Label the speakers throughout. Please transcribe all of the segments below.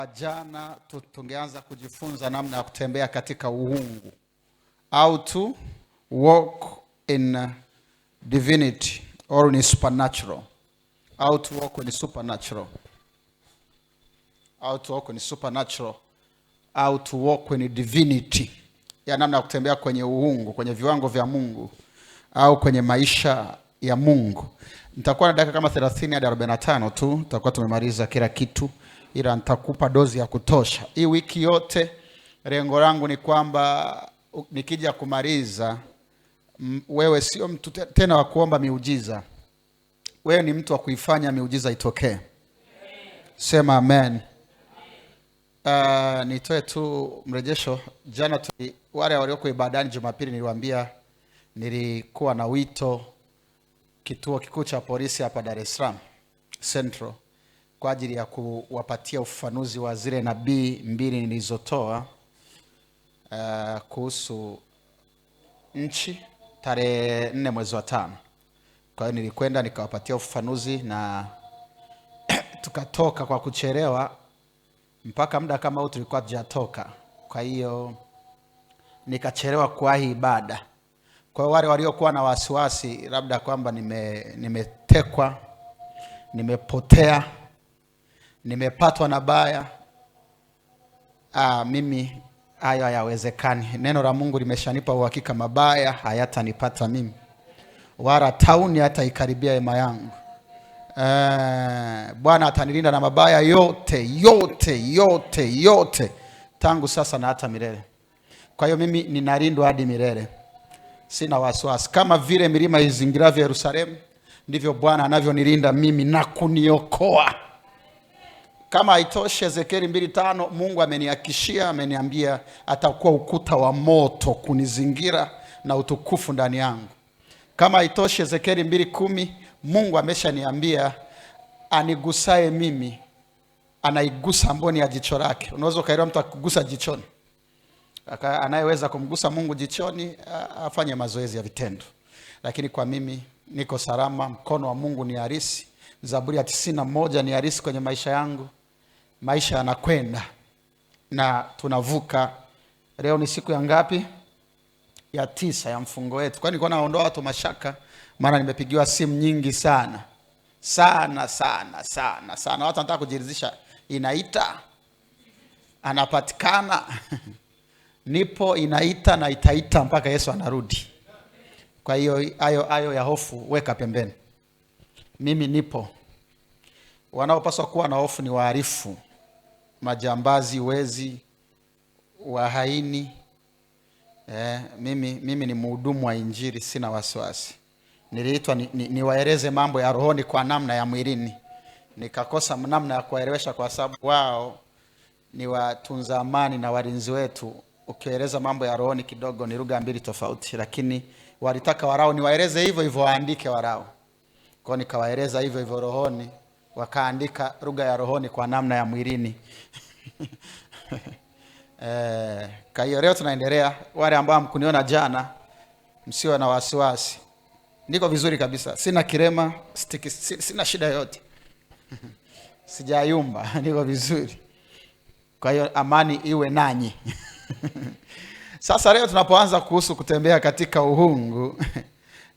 Speaker 1: Jana tungeanza kujifunza namna ya kutembea katika uungu, how to walk in divinity or in supernatural, how to walk in supernatural, how to walk in supernatural, how to walk in divinity, ya namna ya kutembea kwenye uungu, kwenye viwango vya Mungu au kwenye maisha ya Mungu. Nitakuwa na dakika kama 30 hadi 45 tu, tutakuwa tumemaliza kila kitu, ila nitakupa dozi ya kutosha. Hii wiki yote lengo langu ni kwamba nikija kumaliza, wewe sio mtu tena wa kuomba miujiza. Wewe ni mtu wa kuifanya miujiza itokee. Sema amen. Nitoe tu mrejesho. Jana wale walioko ibadani Jumapili niliwaambia nilikuwa na wito kituo kikuu cha polisi hapa Dar es Salaam Central kwa ajili ya kuwapatia ufafanuzi wa zile nabii mbili nilizotoa kuhusu nchi tarehe 4 mwezi wa 5. Kwa hiyo nilikwenda nikawapatia ufafanuzi na tukatoka kwa kuchelewa, mpaka muda kama huu tulikuwa hatujatoka. Kwa hiyo nikachelewa kuwahi ibada. Kwa hiyo wale waliokuwa na wasiwasi labda kwamba nimetekwa, nimepotea, nimepatwa na baya, mimi hayo hayawezekani. Neno la Mungu limeshanipa uhakika mabaya hayatanipata mimi, wala tauni hata ikaribia hema yangu. Bwana atanilinda na mabaya yote yote yote yote tangu sasa na hata milele. Kwa hiyo mimi ninalindwa hadi milele, sina wasiwasi. Kama vile milima izingiravyo Yerusalemu, ndivyo Bwana anavyonilinda mimi na kuniokoa. Kama haitoshi, Ezekieli 2:5, Mungu amenihakikishia, ameniambia atakuwa ukuta wa moto kunizingira na utukufu ndani yangu. Kama haitoshi, Ezekieli 2:10, Mungu ameshaniambia anigusaye mimi anaigusa mboni ya jicho lake. Unaweza ukaelewa mtu akigusa jichoni. Anayeweza kumgusa Mungu jichoni afanye mazoezi ya vitendo. Lakini kwa mimi niko salama, mkono wa Mungu ni halisi. Zaburi ya 91 ni halisi kwenye maisha yangu. Maisha yanakwenda na tunavuka. Leo ni siku ya ngapi? Ya 9 ya mfungo wetu. Kwani nilikuwa naondoa watu mashaka, maana nimepigiwa simu nyingi sana. Sana sana sana sana. Watu wanataka kujiridhisha, inaita, anapatikana. Nipo, inaita na itaita mpaka Yesu anarudi. Kwa hiyo hayo ya hofu weka pembeni. Mimi nipo. Wanaopaswa kuwa na hofu ni wahalifu, majambazi, wezi, wahaini. Mimi ni mhudumu wa Injili, sina wasiwasi. Niliitwa niwaeleze mambo ya rohoni kwa namna ya mwilini. Nikakosa namna ya kuwaelewesha kwa sababu wao ni watunza amani na walinzi wetu. Ukieleza mambo ya rohoni kidogo ni lugha mbili tofauti, lakini walitaka warao niwaeleze hivyo hivyo, waandike warao. Kwa hiyo nikawaeleza hivyo hivyo rohoni, wakaandika lugha ya rohoni kwa namna ya mwilini. Kwa hiyo leo tunaendelea. Wale ambao hamkuniona jana, msiwe na wasiwasi. Niko vizuri kabisa. Sina kirema, sina shida yoyote. Sijayumba, niko vizuri. Kwa hiyo amani iwe nanyi. Sasa leo tunapoanza kuhusu kutembea katika uungu,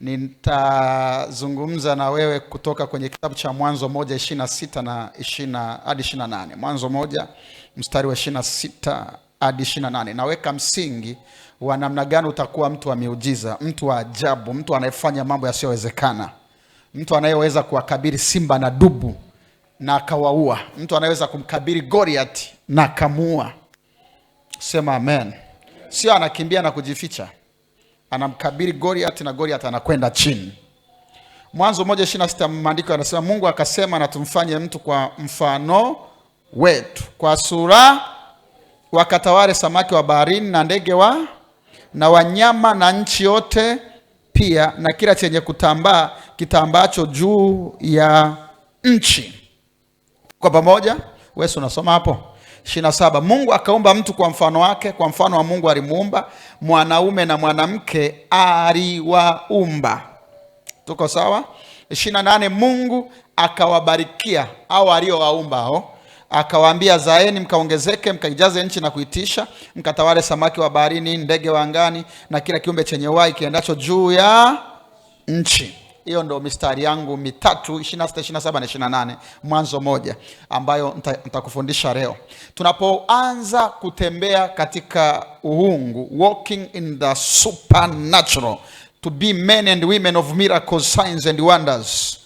Speaker 1: nitazungumza na wewe kutoka kwenye kitabu cha Mwanzo 1:26 na 20 hadi 28. Mwanzo 1 mstari wa 26 hadi 28. Naweka msingi wa namna gani utakuwa mtu wa miujiza, mtu wa ajabu, mtu anayefanya mambo yasiyowezekana, mtu anayeweza kuwakabili simba na dubu na akawaua, mtu anayeweza kumkabili Goliath na akamuua. Sema amen. Sio anakimbia na kujificha, anamkabili Goliath na Goliath anakwenda chini. Mwanzo 1:26 maandiko yanasema, Mungu akasema na tumfanye mtu kwa mfano wetu, kwa sura, wakatawale samaki wa baharini na ndege wa na wanyama na nchi yote pia na kila chenye kutambaa kitambacho juu ya nchi. Kwa pamoja, wewe unasoma hapo 27. Mungu akaumba mtu kwa mfano wake, kwa mfano wa Mungu alimuumba, mwanaume na mwanamke aliwaumba. Tuko sawa? 28. Mungu akawabarikia hao aliowaumba hao, Akawaambia, zaeni mkaongezeke, mkaijaze nchi na kuitisha, mkatawale samaki wa baharini, ndege wa angani na kila kiumbe chenye uhai kiendacho juu ya nchi. Hiyo ndo mistari yangu mitatu, 26, 27 na 28, Mwanzo 1, ambayo nitakufundisha leo. Tunapoanza kutembea katika uungu, walking in the supernatural, to be men and women of miracles, signs and wonders,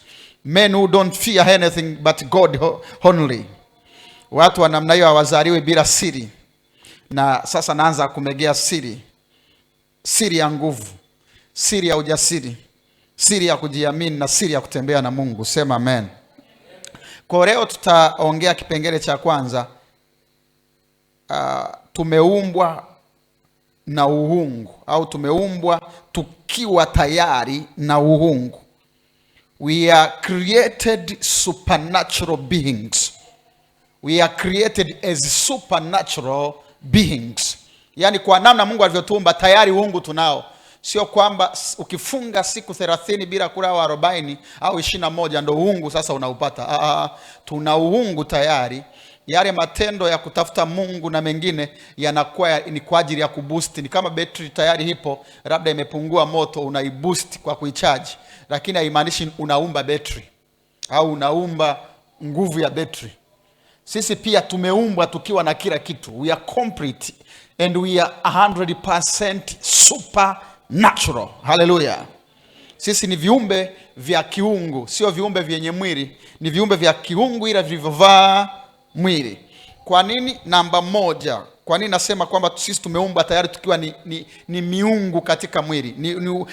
Speaker 1: men who don't fear anything but God only. Watu wa namna hiyo hawazaliwi bila siri. Na sasa naanza kumegea siri, siri ya nguvu, siri ya ujasiri, siri ya kujiamini na siri ya kutembea na Mungu. Sema amen. Kwa leo tutaongea kipengele cha kwanza. Tumeumbwa na uungu au tumeumbwa tukiwa tayari na uungu. We are created supernatural beings. We are created as supernatural beings. Yaani kwa namna Mungu alivyotuumba tayari uungu tunao. Sio kwamba ukifunga siku 30 bila kula au 40 au 21 ndo uungu sasa unaupata. Tuna uungu tayari. Yale matendo ya kutafuta Mungu na mengine yanakuwa ni kwa ajili ya kuboost. Ni kama betri tayari ipo, labda imepungua moto, unaiboost kwa kuicharge. Lakini haimaanishi unaumba betri au unaumba nguvu ya betri. Sisi pia tumeumbwa tukiwa na kila kitu. We are complete and we are 100% supernatural. Hallelujah. Sisi ni viumbe vya kiungu, sio viumbe vyenye mwili. Ni viumbe vya kiungu ila vilivyovaa mwili. Kwa nini? Namba moja, kwa nini nasema kwamba sisi tumeumbwa tayari tukiwa ni miungu katika mwili?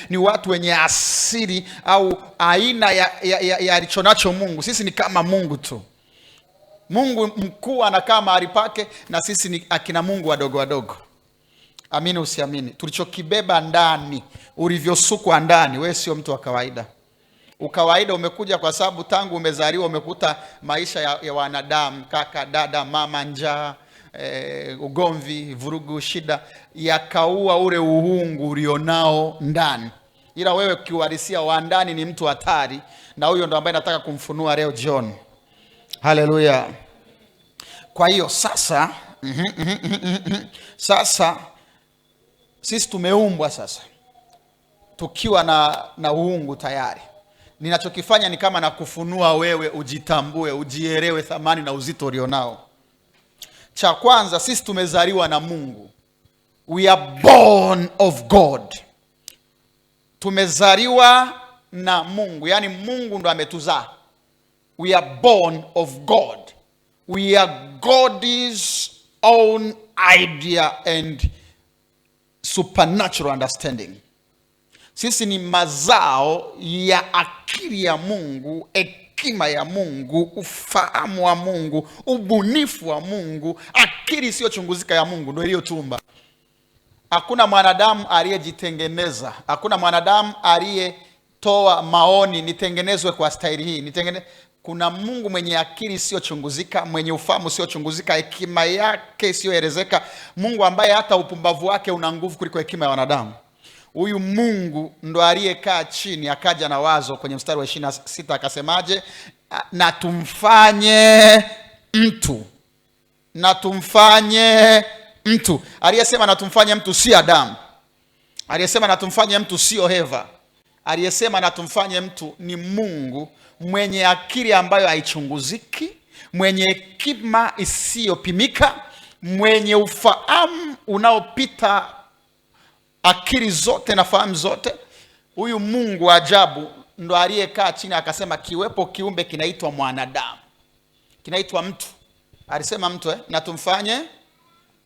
Speaker 1: Ni watu wenye asili au aina ya alichonacho Mungu. Sisi ni kama Mungu tu. Mungu mkuu anakaa mahali pake na sisi ni akina Mungu wadogo wadogo. Amini usiamini, tulichokibeba ndani, ulivyosukwa ndani, wewe sio mtu wa kawaida. Ukawaida umekuja kwa sababu tangu umezaliwa umekuta maisha ya wanadamu, kaka, dada, mama, njaa, ugomvi, vurugu, shida, yakaua ule uungu ulionao ndani. Ila wewe kiuhalisia wa ndani ni mtu hatari, na huyo ndo ambaye nataka kumfunua leo John. Haleluya. Kwa hiyo sasa, sasa sisi tumeumbwa sasa tukiwa na uungu tayari. Ninachokifanya ni kama nakufunua wewe ujitambue, ujielewe thamani na uzito ulionao. Cha kwanza, sisi tumezaliwa na Mungu. We are born of God. Tumezaliwa na Mungu, yaani Mungu ndo ametuzaa. We are born of God. We are God's own idea and supernatural understanding. Sisi ni mazao ya akili ya Mungu, hekima ya Mungu, ufahamu wa Mungu, ubunifu wa Mungu, akili isiyochunguzika ya Mungu ndio iliyotuumba. Hakuna mwanadamu aliyejitengeneza, hakuna mwanadamu aliyetoa maoni nitengenezwe kwa staili hii, Kuna Mungu mwenye akili isiyochunguzika, mwenye ufahamu usiochunguzika, hekima yake isiyoelezeka, Mungu ambaye hata upumbavu wake una nguvu kuliko hekima ya wanadamu. Huyu Mungu ndo aliyekaa chini akaja na wazo kwenye mstari wa 26 akasemaje? Na tumfanye mtu. Na tumfanye mtu. Aliyesema na tumfanye mtu si Adamu. Aliyesema na tumfanye mtu sio Eva. Aliyesema na tumfanye mtu ni Mungu mwenye akili ambayo haichunguziki, mwenye hekima isiyopimika, mwenye ufahamu unaopita akili zote na fahamu zote. Huyu Mungu wa ajabu ndo aliyekaa chini akasema kiwepo kiumbe kinaitwa mwanadamu, kinaitwa mtu. Alisema mtu, na tumfanye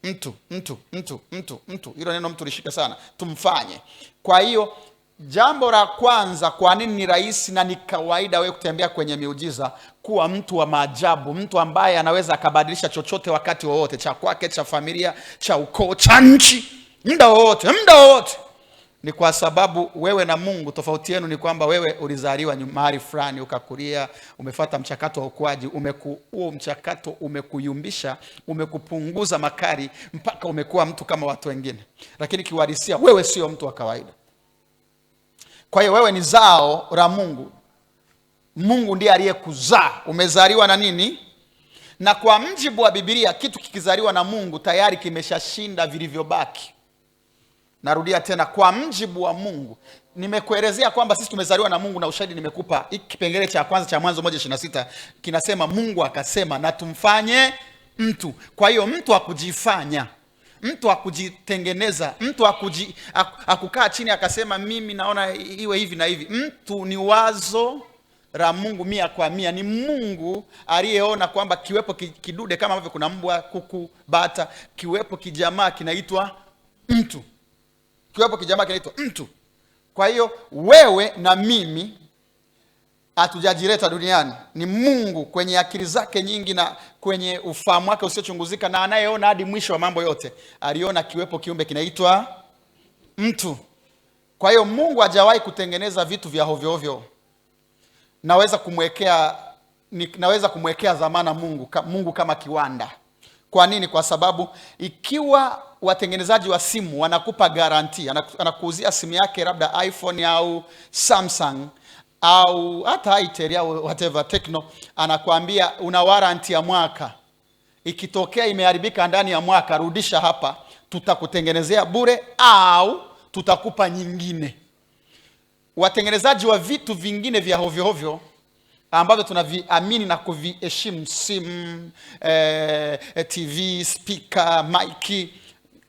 Speaker 1: mtu, mtu, mtu, mtu, mtu. Hilo neno mtu lishike sana, tumfanye. Kwa hiyo jambo la kwanza, kwa nini ni rahisi na ni kawaida wewe kutembea kwenye miujiza, kuwa mtu wa maajabu, mtu ambaye anaweza akabadilisha chochote wakati wowote, cha kwake, cha familia, cha ukoo, cha nchi, muda wowote, muda wowote. Ni kwa sababu wewe na Mungu tofauti yenu ni kwamba wewe ulizaliwa mahali fulani, ukakulia, umefuata mchakato wa ukuaji, huo mchakato umekuyumbisha, umekupunguza makali mpaka umekuwa mtu kama watu wengine. Lakini kiuhalisia wewe sio mtu wa kawaida. Kwa hiyo wewe ni zao la Mungu. Mungu ndiye aliyekuzaa. Umezaliwa na nini? Na kwa mjibu wa Biblia, kitu kikizaliwa na Mungu tayari kimeshashinda vilivyobaki. Narudia tena, kwa mjibu wa Mungu. Nimekuelezea kwamba sisi tumezaliwa na Mungu na ushahidi nimekupa. Hiki kipengele cha kwanza cha Mwanzo 1:26 kinasema Mungu akasema na tumfanye mtu. Kwa hiyo mtu hakujifanya, mtu hakujitengeneza, mtu hakukaa chini akasema mimi naona iwe hivi na hivi. Mtu ni wazo la Mungu 100%. Ni Mungu aliyeona kwamba kiwepo kidude kama ambavyo kuna mbwa, kuku, bata, kiwepo kijamaa kinaitwa mtu. Kiwepo kijamaa kinaitwa mtu. Kwa hiyo wewe na mimi hatujajileta duniani. Ni Mungu kwenye akili zake nyingi na kwenye ufahamu wake usiochunguzika na anayeona hadi mwisho wa mambo yote, aliona kiwepo kiumbe kinaitwa mtu. Kwa hiyo Mungu hajawahi kutengeneza vitu vya hovyo hovyo. Naweza kumwekea dhamana Mungu kama kiwanda. Kwa nini? Kwa sababu ikiwa watengenezaji wa simu wanakupa guarantee, anakuuzia simu yake labda iPhone au Samsung au hata Itel au whatever Tecno, anakuambia una warranty ya mwaka. Ikitokea imeharibika ndani ya mwaka, rudisha hapa, tutakutengenezea bure au tutakupa nyingine. Watengenezaji wa vitu vingine vya hovyo hovyo ambavyo tunaviamini na kuviheshimu, simu, TV, speaker, mic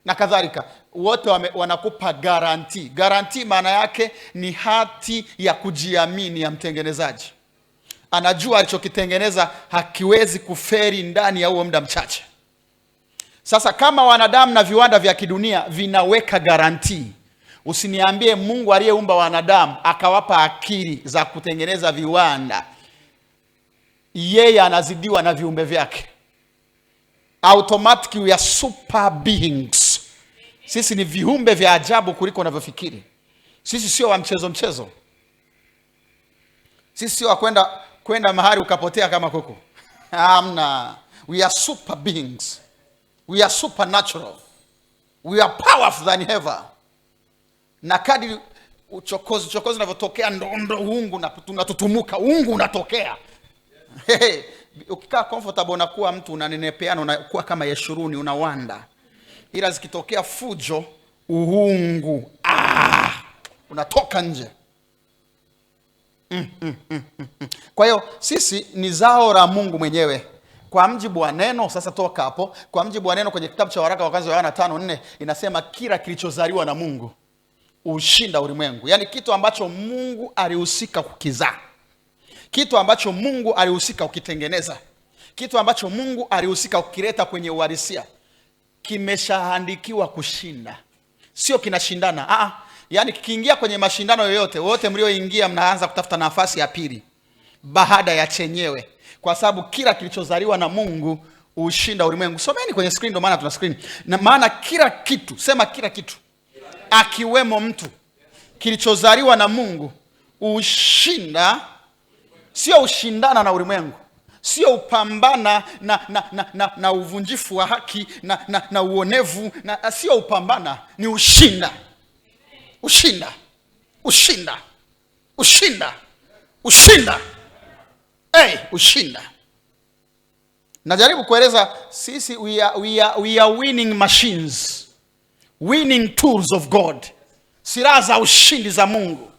Speaker 1: na kadhalika, wote wanakupa guarantee. Guarantee maana yake ni hati ya kujiamini ya mtengenezaji. Anajua alichokitengeneza hakiwezi kuferi ndani ya huo muda mchache. Sasa kama wanadamu na viwanda vya kidunia vinaweka guarantee, usiniambie Mungu aliyeumba wanadamu akawapa akili za kutengeneza viwanda, yeye anazidiwa na viumbe vyake. Automatically we are super beings. Sisi ni viumbe vya ajabu kuliko unavyofikiri. Sisi sio wa mchezo mchezo. Sisi sio wa kwenda mahali ukapotea kama kuku. Hamna. We are super beings. We are supernatural. We are powerful than ever. Na kadri uchokozi unavyotokea ndo uungu na tunatutumuka, uungu unatokea. Hey, ukikaa comfortable unakuwa mtu unanenepeana, unakuwa kama Yeshuruni, unawanda. Ila zikitokea fujo, uungu unatoka nje. Kwa hiyo sisi ni zao la Mungu mwenyewe. Kwa mjibu wa neno, sasa toka hapo, kwa mjibu wa neno kwenye kitabu cha waraka wa kwanza wa Yohana 5:4 inasema kila kilichozaliwa na Mungu ushinda ulimwengu. Yaani kitu ambacho Mungu alihusika kukizaa, kitu ambacho Mungu alihusika kukitengeneza, kitu ambacho Mungu alihusika kukileta kwenye uhalisia, kimeshaandikiwa kushinda. Sio kinashindana. Yaani kikiingia kwenye mashindano yoyote, wote mlioingia mnaanza kutafuta nafasi ya pili baada ya chenyewe, kwa sababu kila kilichozaliwa na Mungu ushinda ulimwengu. Someni kwenye screen, ndio maana tuna screen. Na maana kila kitu, sema kila kitu, akiwemo mtu, kilichozaliwa na Mungu ushinda. Sio ushindana na ulimwengu, sio upambana na uvunjifu wa haki na uonevu, na sio upambana, ni ushinda. Ushinda. Ushinda. Ushinda. Ushinda. Hey, ushinda. Najaribu kueleza sisi we are winning machines. Winning tools of God. Silaha za ushindi za Mungu.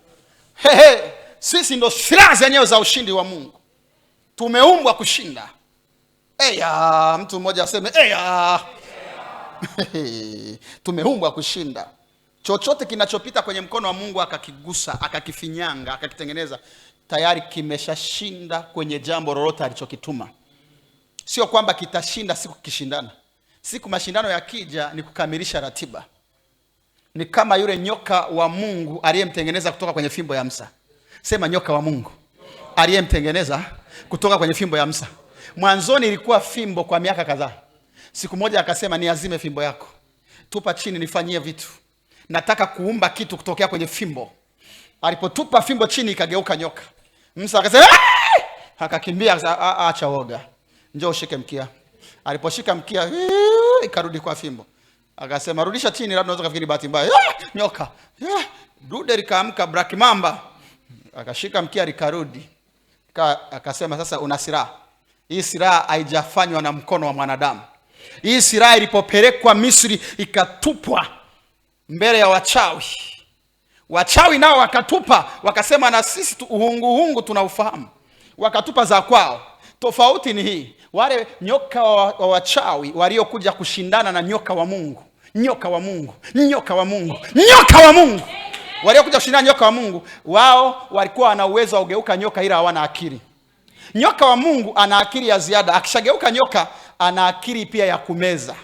Speaker 1: Hey, hey. Sisi ndo silaha zenyewe za ushindi wa Mungu. Tumeumbwa kushinda. Eya, mtu mmoja aseme eya. Tumeumbwa kushinda. Chochote kinachopita kwenye mkono wa Mungu akakigusa, akakifinyanga, akakitengeneza, tayari kimeshashinda kwenye jambo lolote alichokituma. Sio kwamba kitashinda siku kishindana. Siku mashindano yakija ni kukamilisha ratiba. Ni kama yule nyoka wa Mungu aliyemtengeneza kutoka kwenye fimbo ya Musa. Sema nyoka wa Mungu aliyemtengeneza kutoka kwenye fimbo ya Musa. Mwanzoni ilikuwa fimbo kwa miaka kadhaa. Siku moja akasema niazime fimbo yako, tupa chini nifanyie vitu. Nataka kuumba kitu kutokea kwenye fimbo. Alipotupa fimbo chini ikageuka nyoka. Musa akasema Aah! Akakimbia akasema acha woga, njoo ushike mkia. Aliposhika mkia ikarudi kwa fimbo. Akasema rudisha chini, labda unaweza kufikiri bahati mbaya. Nyoka. Dude likaamka, Black Mamba. Akashika mkia likarudi. Akasema sasa una silaha. Hii silaha haijafanywa na mkono wa mwanadamu. Hii silaha ilipopelekwa Misri ikatupwa mbele ya wachawi. Wachawi nao wakatupa, wakasema na sisi uhunguhungu tunaufahamu. Wakatupa za kwao. Tofauti ni hii, wale nyoka wa wachawi waliokuja kushindana na nyoka wa Mungu, nyoka wa Mungu, nyoka wa Mungu, nyoka wa Mungu. Waliokuja kushindana nyoka wa Mungu, wao walikuwa wana uwezo wa kugeuka nyoka ila hawana akili. Nyoka wa Mungu ana akili ya ziada. Akishageuka nyoka ana akili pia ya kumeza.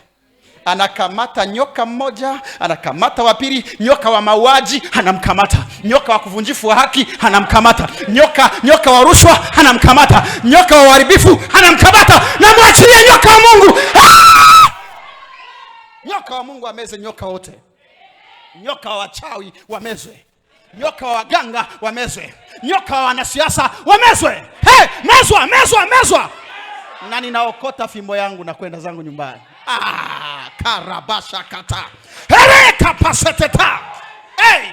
Speaker 1: Anakamata nyoka mmoja, anakamata wa pili, nyoka wa mauaji anamkamata, nyoka wa kuvunjifu wa haki anamkamata, nyoka wa rushwa anamkamata, nyoka wa uharibifu anamkamata. Na mwachilie nyoka wa Mungu. Ah! Nyoka wa Mungu ameze nyoka wote. Nyoka wa wachawi wamezwe, nyoka wa waganga wamezwe, nyoka wa wanasiasa wamezwe. Hey, mezwa, mezwa, mezwa. Na ninaokota fimbo yangu na kwenda zangu nyumbani. Ah, karabasha kata hereka paseteta. Hey!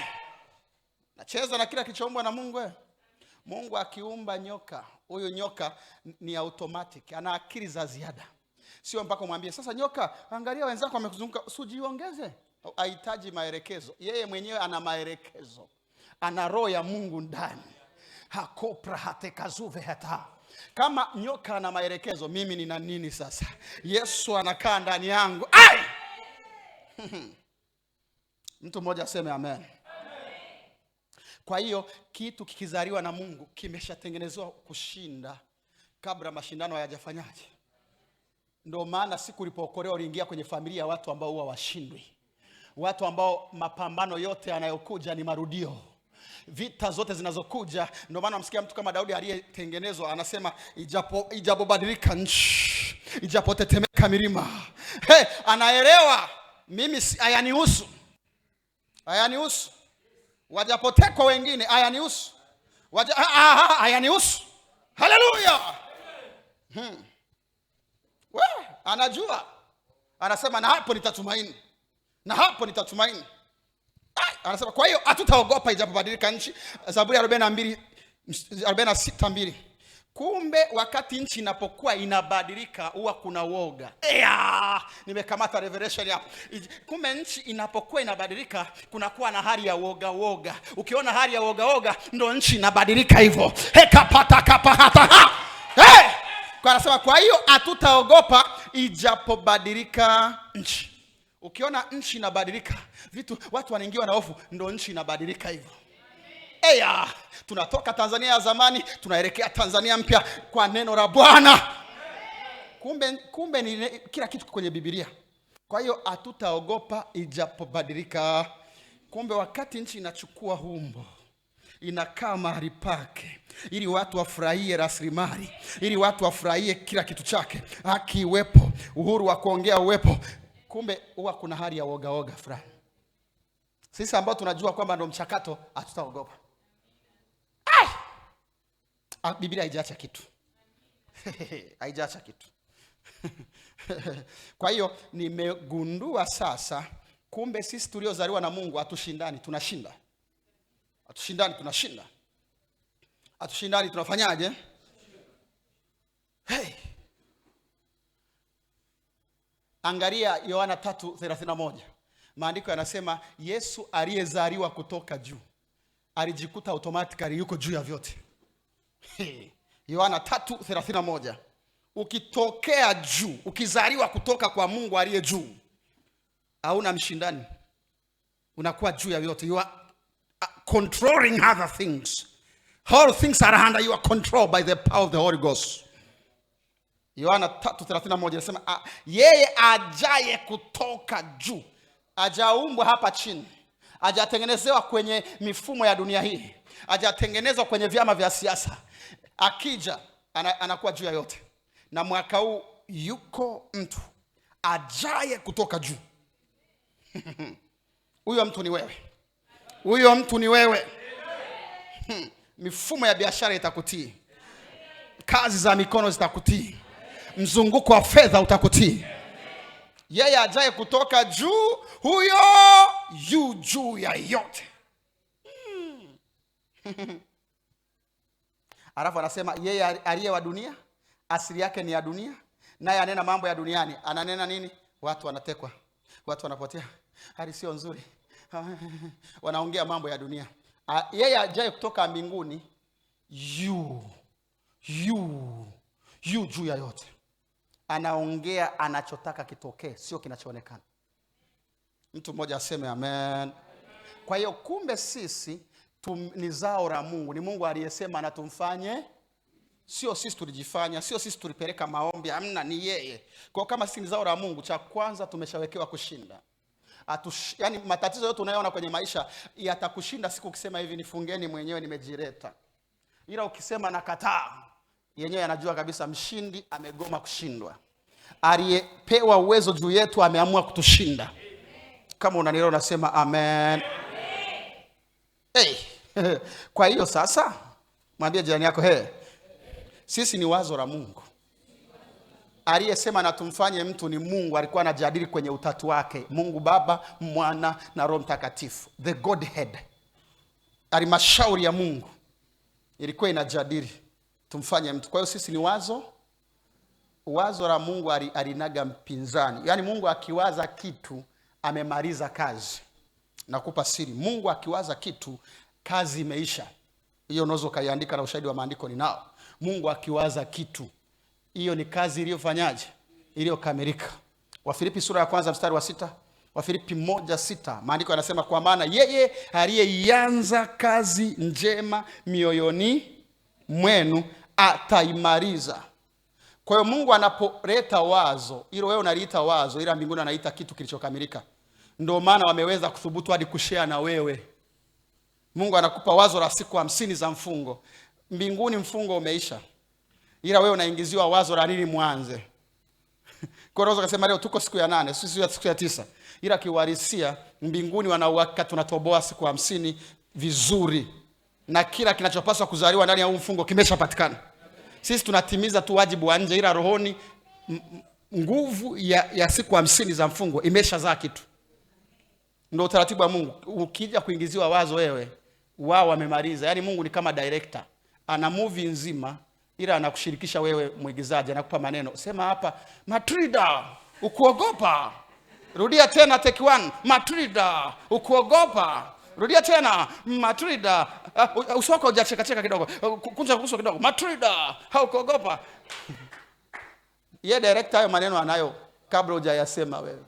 Speaker 1: Nacheza na kila kilichoumbwa na Mungu. Mungu akiumba nyoka, huyu nyoka ni automatic, ana akili za ziada. Sio mpaka umwambie sasa nyoka, angalia wenzako wamekuzunguka, usijiongeze. Hahitaji maelekezo. Yeye mwenyewe ana maelekezo. Ana roho ya Mungu ndani. Hakopra hatekazuve hata. Kama nyoka ana maelekezo, mimi nina nini sasa? Yesu anakaa ndani yangu. Ai! Mtu mmoja aseme amen. Amen. Kwa hiyo kitu kikizaliwa na Mungu kimeshatengenezwa kushinda kabla mashindano hayajafanyaje. Ndio maana siku ulipookolewa uliingia kwenye familia ya watu ambao huwa washindwi. Watu ambao mapambano yote yanayokuja ni marudio. Vita zote zinazokuja. Ndio maana msikia mtu kama Daudi aliyetengenezwa anasema ijapobadilika nchi, ijapotetemeka milima. Hey, anaelewa mimi hayanihusu. Hayanihusu. Wajapotekwa wengine hayanihusu. Hayanihusu. Haleluya. We, anajua. Anasema na hapo nitatumaini. Na hapo nitatumaini. Anasema kwa hiyo hatutaogopa ijapobadilika nchi. Zaburi 42:46. Kumbe wakati nchi inapokuwa inabadilika huwa kuna woga. Nimekamata revelation hapo. Kumbe nchi inapokuwa inabadilika kunakuwa na hali ya woga woga. Ukiona hali ya woga woga ndo nchi inabadilika hivyo. Hekapata kapahata ha. Hey! Kwa anasema kwa hiyo hatutaogopa ijapobadilika nchi. Ukiona nchi inabadilika, vitu watu wanaingiwa na hofu, ndo nchi inabadilika hivyo. Eya, tunatoka Tanzania ya zamani tunaelekea Tanzania mpya kwa neno la Bwana. Kumbe ni kila kitu kwenye Biblia. Kwa hiyo hatutaogopa ijapobadilika. Kumbe wakati nchi inachukua umbo, inakaa mahali pake, ili watu wafurahie rasilimali, ili watu wafurahie kila kitu chake, haki iwepo, uhuru wa kuongea uwepo. Kumbe huwa kuna hali ya woga woga fulani. Sisi ambao tunajua kwamba ndo mchakato hatutaogopa. Biblia haijaacha kitu. Haijaacha kitu. Kwa hiyo nimegundua sasa kumbe sisi tuliozaliwa na Mungu hatushindani, tunashinda. Hatushindani, tunashinda. Hatushindani, tunafanyaje? Hey. Angalia Yohana 3:31. Maandiko yanasema Yesu aliyezaliwa kutoka juu alijikuta automatically yuko juu ya vyote. Yohana 3:31. Ukitokea juu, ukizaliwa kutoka kwa Mungu aliye juu, hauna mshindani. Unakuwa juu ya vyote. You are controlling other things. All things are under your control by the power of the Holy Ghost. Yohana 3:31 inasema yeye ajaye kutoka juu, hajaumbwa hapa chini, hajatengenezewa kwenye mifumo ya dunia hii, hajatengenezwa kwenye vyama vya siasa. Akija anakuwa juu ya yote. Na mwaka huu yuko mtu ajaye kutoka juu. Huyo mtu ni wewe. Huyo mtu ni wewe. Mifumo ya biashara itakutii. Kazi za mikono zitakutii. Mzunguko wa fedha utakutii. Yeye ajaye kutoka juu, huyo yu juu ya yote. Alafu anasema yeye aliye wa dunia Asili yake ni ya dunia, naye anena mambo ya duniani. Ananena nini? Watu wanatekwa, watu wanapotea, hali sio nzuri, wanaongea mambo ya dunia. Yeye ajaye kutoka mbinguni yu yu yu juu ya yote, anaongea anachotaka kitokee, sio kinachoonekana. Mtu mmoja aseme amen. Kwa hiyo kumbe sisi ni zao la Mungu, ni Mungu aliyesema na tumfanye, sio sisi tulijifanya, sio sisi tulipeleka maombi, hamna, ni yeye. Kwa kama sisi ni zao la Mungu, cha kwanza tumeshawekewa kushinda. Yani matatizo yote unayoona kwenye maisha yatakushinda siku ukisema hivi, nifungeni mwenyewe, nimejireta. Ila ukisema nakataa, yenyewe anajua kabisa mshindi amegoma kushindwa. Aliyepewa uwezo juu yetu ameamua kutushinda. Kama unanielewa unasema amen. Hey. Kwa hiyo sasa mwambie jirani yako, hey, sisi ni wazo la Mungu. Aliyesema na tumfanye mtu ni Mungu, alikuwa anajadili kwenye utatu wake, Mungu Baba, Mwana na Roho Mtakatifu, the Godhead. Halmashauri ya Mungu ilikuwa inajadili tumfanye mtu. Kwa hiyo sisi ni wazo la Mungu, alinaga mpinzani. Yaani Mungu akiwaza kitu amemaliza kazi. Nakupa siri, Mungu akiwaza kitu kazi imeisha. Hiyo unaweza ukaiandika na ushahidi wa maandiko ninao. Mungu akiwaza kitu, hiyo ni kazi iliyofanyaje? Iliyokamilika. Wafilipi sura ya kwanza mstari wa 6, Wafilipi 1:6, maandiko yanasema kwa maana yeye aliyeianza kazi njema mioyoni mwenu ataimaliza. Kwa hiyo Mungu anapoleta wazo, hilo wewe unaliita wazo, ila mbinguni anaita kitu kilichokamilika. Ndio maana wameweza kuthubutu hadi kushare na wewe. Mungu anakupa wazo la siku 50 za mfungo. Mbinguni mfungo umeisha, ila wewe unaingiziwa wazo la nini mwanze. Kwa hiyo unaweza kusema leo tuko siku ya 8, sisi siku ya 9. Ila kiuhalisia mbinguni wana uhakika tunatoboa siku 50 vizuri, na kila kinachopaswa kuzaliwa ndani ya huu mfungo kimeshapatikana. Sisi tunatimiza tu wajibu wa nje, ila rohoni nguvu ya siku 50 za mfungo imeshazaa kitu. Ndio utaratibu wa Mungu. Ukija kuingiziwa wazo wewe, wao wamemaliza. Yaani Mungu ni kama director, ana movie nzima, ila anakushirikisha wewe mwigizaji, anakupa maneno. Sema hapa Matrida, ukuogopa. Rudia tena take 1. Matrida, ukuogopa. Rudia tena Matrida. Uso wako hujacheka cheka kidogo. Kunja uso kidogo. Matrida, haukuogopa. Ye director hayo maneno anayo kabla hujayasema wewe.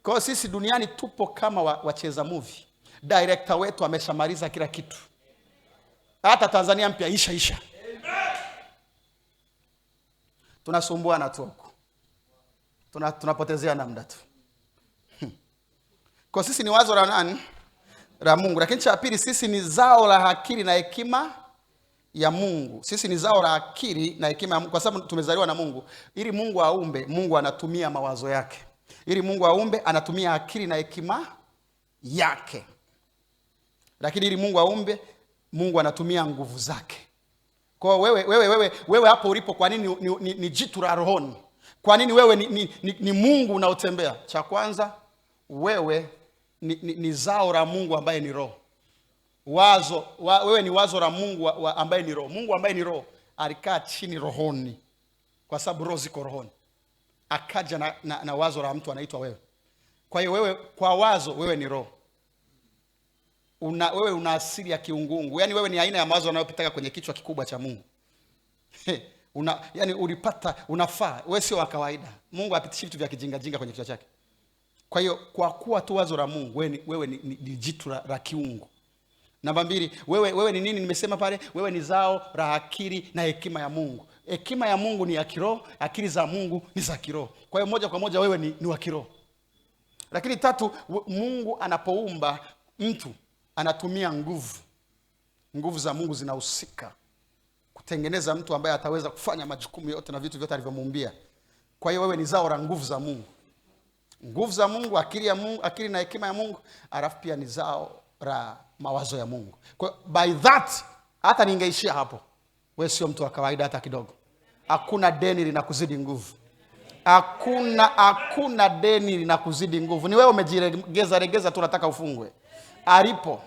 Speaker 1: Kwa hiyo sisi duniani tupo kama wacheza movie. Director wetu ameshamaliza kila kitu. Hata Tanzania mpya isha. Tunasumbuana tu huko. Tunapotezea muda tu. Kwa sisi ni wazo la nani? La Mungu. Lakini cha pili, sisi ni zao la akili na hekima ya Mungu. Sisi ni zao la akili na hekima ya Mungu kwa sababu tumezaliwa na Mungu. Ili Mungu aumbe, Mungu anatumia mawazo yake. Ili Mungu aumbe, anatumia akili na hekima yake. Lakini ili Mungu aumbe, Mungu anatumia nguvu zake. Kwa wewe hapo ulipo, kwa nini ni jitu la rohoni? Kwa nini wewe ni Mungu unaotembea? Cha kwanza, wewe ni zao la Mungu ambaye ni roho. Wewe ni wazo la Mungu ambaye ni roho. Mungu ambaye ni roho alikaa chini rohoni, kwa sababu roho ziko rohoni. Akaja na wazo la mtu anaitwa wewe. Kwa hiyo wewe kwa wazo, wewe ni roho. Wewe una asili ya kiungungu. Yaani wewe ni aina ya mawazo yanayopitaka kwenye kichwa kikubwa cha Mungu. Yani ulipata, unafaa. Wewe sio wa kawaida. Mungu hapitishi vitu vya kijinga jinga kwenye kichwa chake. Kwa hiyo kwa kuwa tu wazo la Mungu, wewe ni jitu la kiungu. Namba 2, wewe ni nini nimesema pale? Wewe ni zao la akili na hekima ya Mungu. Hekima ya Mungu ni ya kiroho, akili za Mungu ni za kiroho. Kwa hiyo moja kwa moja wewe ni wa kiroho. Lakini tatu, Mungu anapoumba mtu anatumia nguvu. Nguvu za Mungu zinahusika kutengeneza mtu ambaye ataweza kufanya majukumu yote na vitu vyote alivyomuumbia. Kwa hiyo wewe ni zao la nguvu za Mungu. Nguvu za Mungu, akili ya Mungu, akili na hekima ya Mungu, alafu pia ni zao la mawazo ya Mungu. Kwa by that, hata ningeishia hapo, wewe sio mtu wa kawaida hata kidogo. Hakuna deni linakuzidi nguvu. Hakuna deni linakuzidi nguvu. Ni wewe umejiregeza regeza tu unataka ufungwe. Alipo.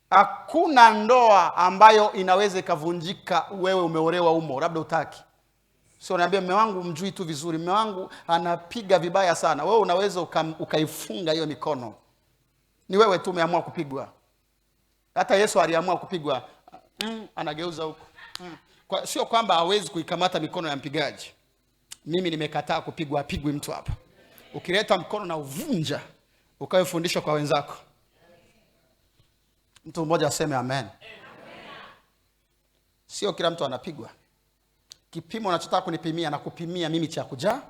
Speaker 1: Hakuna ndoa ambayo inaweza ikavunjika wewe umeolewa umo, labda utaki. Sio niambie mume wangu mjui tu vizuri, mume wangu anapiga vibaya sana. Wewe unaweza ukaifunga hiyo mikono. Ni wewe tu umeamua kupigwa. Hata Yesu aliamua kupigwa. Anageuza huko. Sio kwamba hawezi kuikamata mikono ya mpigaji. Mimi nimekataa kupigwa, apigwi mtu hapa. Ukileta mkono na uvunja, ukawe fundisho kwa wenzako. Mtu mmoja aseme amen. Sio kila mtu anapigwa. Kipimo unachotaka kunipimia na kupimia mimi cha kujaa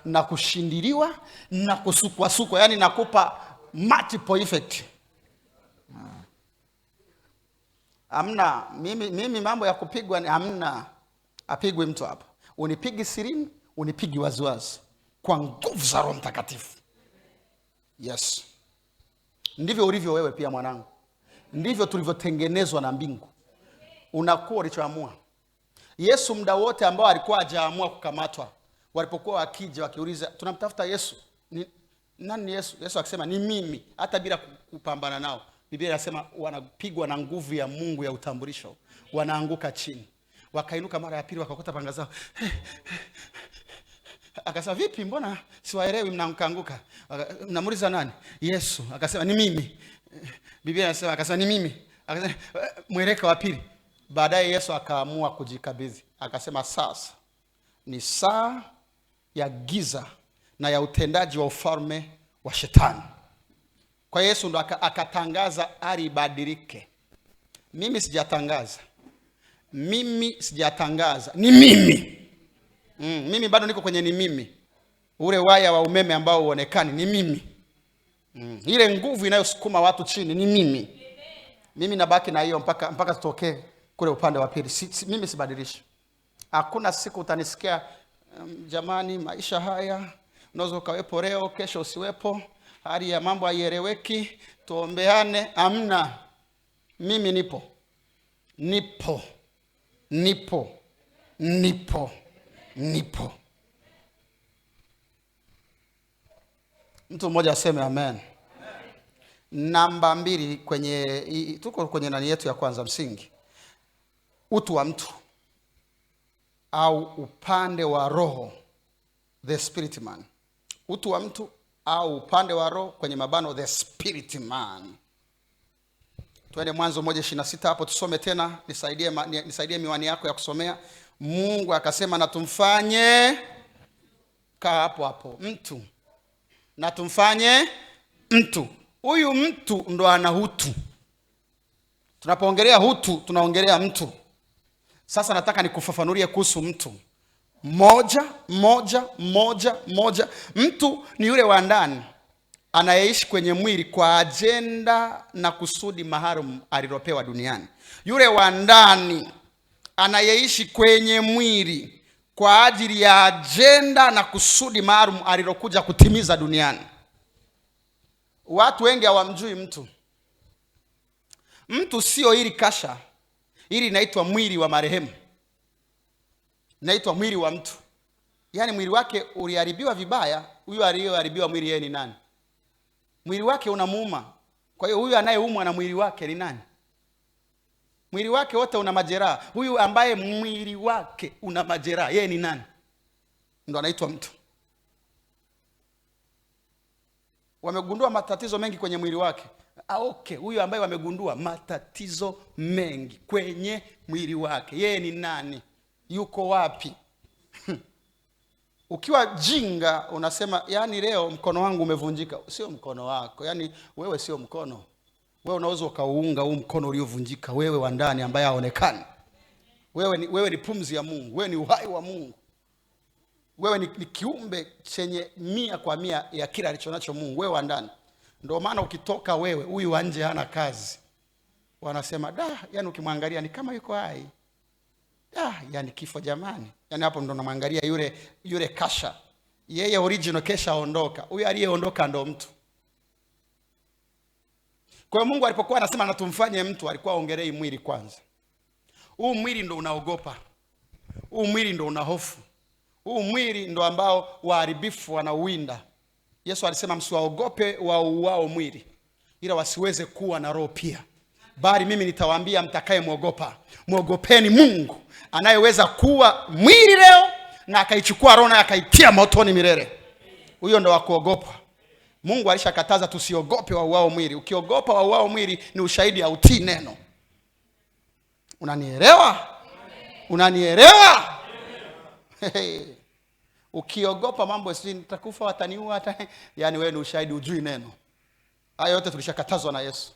Speaker 1: na kushindiliwa na kusukwa sukwa, yani nakupa multiple effect. Hamna, mimi mambo ya kupigwa ni hamna. Apigwe mtu hapa. Unipigi sirini, unipigi waziwazi kwa nguvu za Roho Mtakatifu. Yes. Ndivyo ulivyo wewe pia mwanangu. Ndivyo tulivyotengenezwa na mbingu. Unakuwa ulichoamua. Yesu muda wote ambao alikuwa hajaamua kukamatwa, walipokuwa wakija wakiuliza tunamtafuta Yesu, ni nani ni Yesu? Yesu akisema ni mimi, hata bila kupambana nao. Biblia inasema wanapigwa na nguvu ya Mungu ya utambulisho, wanaanguka chini. Wakainuka mara ya pili wakakuta panga zao. Akasema vipi, mbona siwaelewi, mnaanguka? Mnamuuliza nani? Yesu. Akasema ni mimi. Biblia inasema akasema ni mimi. Akasema mweleka wa pili. Baadaye Yesu akaamua kujikabidhi. Akasema sasa ni saa ya giza na ya utendaji wa ufalme wa shetani. Kwa Yesu ndo akatangaza hali ibadilike. Mimi sijatangaza. Mimi sijatangaza. Ni mimi. Mimi bado niko kwenye ni mimi. Ule waya wa umeme ambao huonekani ni mimi. Ile nguvu inayosukuma watu chini ni mimi. Mimi nabaki na hiyo mpaka tutokee kule upande wa pili. Mimi sibadilishi. Hakuna siku utanisikia jamani, maisha haya unaweza ukawepo leo, kesho usiwepo, hali ya mambo haieleweki, tuombeane. Hamna. Mimi nipo. Nipo. Nipo. Nipo. Nipo. Mtu mmoja aseme amen. Namba 2 kwenye tuko kwenye nani yetu ya kwanza msingi. Utu wa mtu au upande wa roho, the spirit man. Utu wa mtu au upande wa roho kwenye mabano the spirit man. Twende Mwanzo 1:26 hapo tusome tena, nisaidie miwani yako ya kusomea. Mungu akasema na tumfanye, kaa hapo hapo, mtu. Na tumfanye mtu. Huyu mtu ndo ana utu. Tunapoongelea utu tunaongelea mtu. Sasa nataka nikufafanulie kuhusu mtu. 1, 1, 1, 1. Mtu ni yule wa ndani anayeishi kwenye mwili kwa ajenda na kusudi maalum alilopewa duniani. Yule wa ndani anayeishi kwenye mwili kwa ajili ya ajenda na kusudi maalum alilokuja kutimiza duniani. Watu wengi hawamjui mtu. Mtu sio hili kasha. Hili inaitwa mwili wa marehemu. Inaitwa mwili wa mtu. Yaani mwili wake uliharibiwa vibaya. Huyu aliyoharibiwa mwili yeye ni nani? Mwili wake unamuuma. Kwa hiyo huyu anayeumwa na mwili wake ni nani? Mwili wake wote una majeraha. Huyu ambaye mwili wake una majeraha yeye ni nani? Ndo anaitwa mtu. Wamegundua matatizo mengi kwenye mwili wake. Okay, huyu ambaye wamegundua matatizo mengi kwenye mwili wake, yeye ni nani? Yuko wapi? Ukiwa jinga unasema yani leo mkono wangu umevunjika. Sio mkono wako. Yani wewe sio mkono. Wewe unaweza ukauunga huu mkono uliovunjika, wewe wa ndani ambaye haonekani. Wewe ni pumzi ya Mungu, wewe ni uhai wa Mungu. Wewe ni kiumbe chenye 100% ya kila alichonacho Mungu, wewe wa ndani. Ndio maana ukitoka wewe, huyu wa nje hana kazi. Wanasema da, yani ukimwangalia ni kama yuko hai. Da, yani kifo jamani. Yani hapo ndo namwangalia yule kasha. Yeye original kesha ondoka. Huyu aliyeondoka ndo mtu. Kwa hiyo Mungu alipokuwa anasema na tumfanye mtu, alikuwa aongelei mwili kwanza. Huu mwili ndo unaogopa. Huu mwili ndo una hofu. Huu mwili ndo ambao waharibifu wanauwinda. Yesu alisema msiwaogope wauao mwili, ila wasiweze kuwa na roho pia. Bali mimi nitawaambia mtakayemuogopa, muogopeni Mungu anayeweza kuwa mwili leo Na akaichukua roho naye akaitia motoni milele. Huyo ndo wa kuogopa. Mungu alishakataza tusiogope wauao mwili. Ukiogopa wauao mwili ni ushahidi hautii neno. Unanielewa? Unanielewa? Hey. Ukiogopa mambo si nitakufa, wataniua, hata yani wewe ni ushahidi hujui neno. Hayo yote tulishakatazwa na Yesu.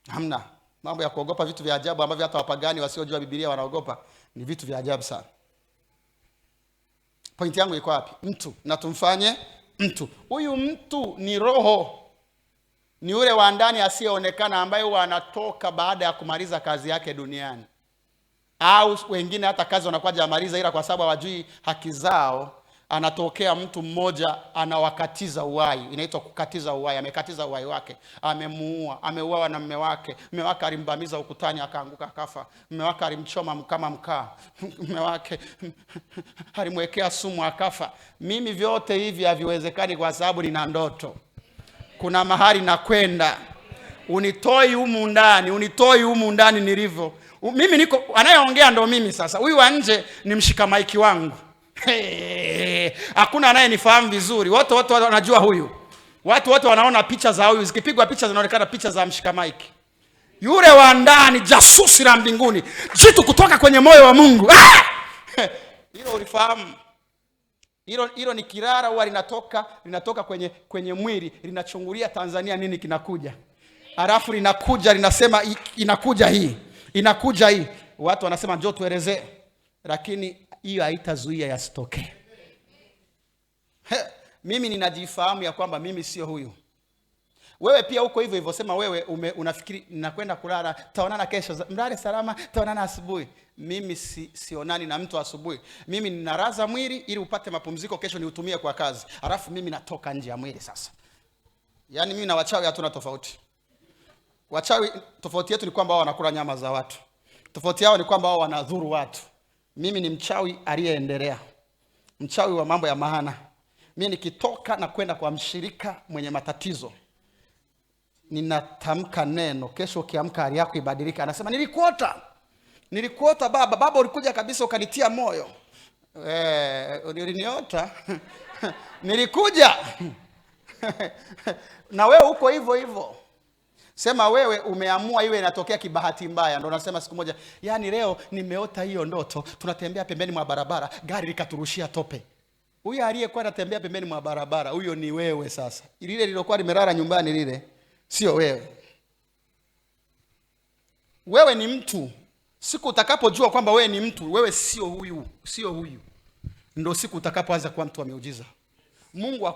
Speaker 1: Hamna mambo ya kuogopa vitu vya ajabu ambavyo hata wapagani wasiojua Biblia wanaogopa, ni vitu vya ajabu sana. Pointi yangu iko wapi? Mtu na tumfanye mtu. Huyu mtu ni roho, ni yule wa ndani asiyeonekana ambaye huwa anatoka baada ya kumaliza kazi yake duniani, au wengine hata kazi wanakuwa hajamaliza, ila kwa sababu hawajui haki zao, anatokea mtu mmoja anawakatiza uhai. Inaitwa kukatiza uhai. Amekatiza uhai wake, amemuua, ameuawa na mume wake. Mume wake alimbamiza ukutani akaanguka akafa. Mume wake alimchoma kama mkaa. Mume wake alimwekea sumu akafa. Mimi vyote hivi haviwezekani kwa sababu nina ndoto. Kuna mahali nakwenda. Unitoi humu ndani, unitoi humu ndani nilivyo. Mimi niko, anayeongea ndo mimi sasa. Huyu wa nje ni mshika maiki wangu. Hakuna anayenifahamu vizuri. Watu wote wanajua huyu. Watu wote wanaona picha za huyu. Zikipigwa picha zinaonekana picha za mshika maiki. Yule wa ndani, jasusi la mbinguni, jitu kutoka kwenye moyo wa Mungu. Ah! Hilo ulifahamu. Hilo ni kirara huwa linatoka kwenye mwili, linachungulia Tanzania nini kinakuja. Halafu linakuja linasema inakuja hii. Inakuja hii. Watu wanasema njoo tuelezee. Lakini hiyo haitazuia yasitokee. Mimi ninajifahamu ya kwamba mimi sio huyu. Wewe pia uko hivyo hivyo. Sema wewe unafikiri nakwenda kulala, taonana kesho, mlale salama, taonana asubuhi. Mimi sionani na mtu asubuhi. Mimi ninaraza mwili ili upate mapumziko, kesho niutumie kwa kazi. Alafu mimi natoka nje ya mwili sasa. Yaani mimi na wachawi hatuna tofauti. Wachawi tofauti yetu ni kwamba wao wanakula nyama za watu. Tofauti yao ni kwamba wao wanadhuru watu. Mimi ni mchawi aliyeendelea. Mchawi wa mambo ya maana. Mimi nikitoka na kwenda kwa mshirika mwenye matatizo, ninatamka neno, kesho ukiamka hali yako ibadilika. Anasema nilikuota. Nilikuota baba, baba ulikuja kabisa ukanitia moyo. Uliniota. Nilikuja. Na wewe uko hivyo hivyo. Sema wewe umeamua iwe inatokea kibahati mbaya. Ndio nasema siku moja, yani leo nimeota hiyo ndoto, tunatembea pembeni mwa barabara, gari likaturushia tope. Huyo aliyekuwa anatembea pembeni mwa barabara, huyo ni wewe sasa. Lile lilokuwa limelala nyumbani lile, sio wewe. Wewe ni mtu. Siku utakapojua kwamba wewe ni mtu, wewe sio huyu, sio huyu, ndio siku utakapoanza kuwa mtu wa miujiza. Mungu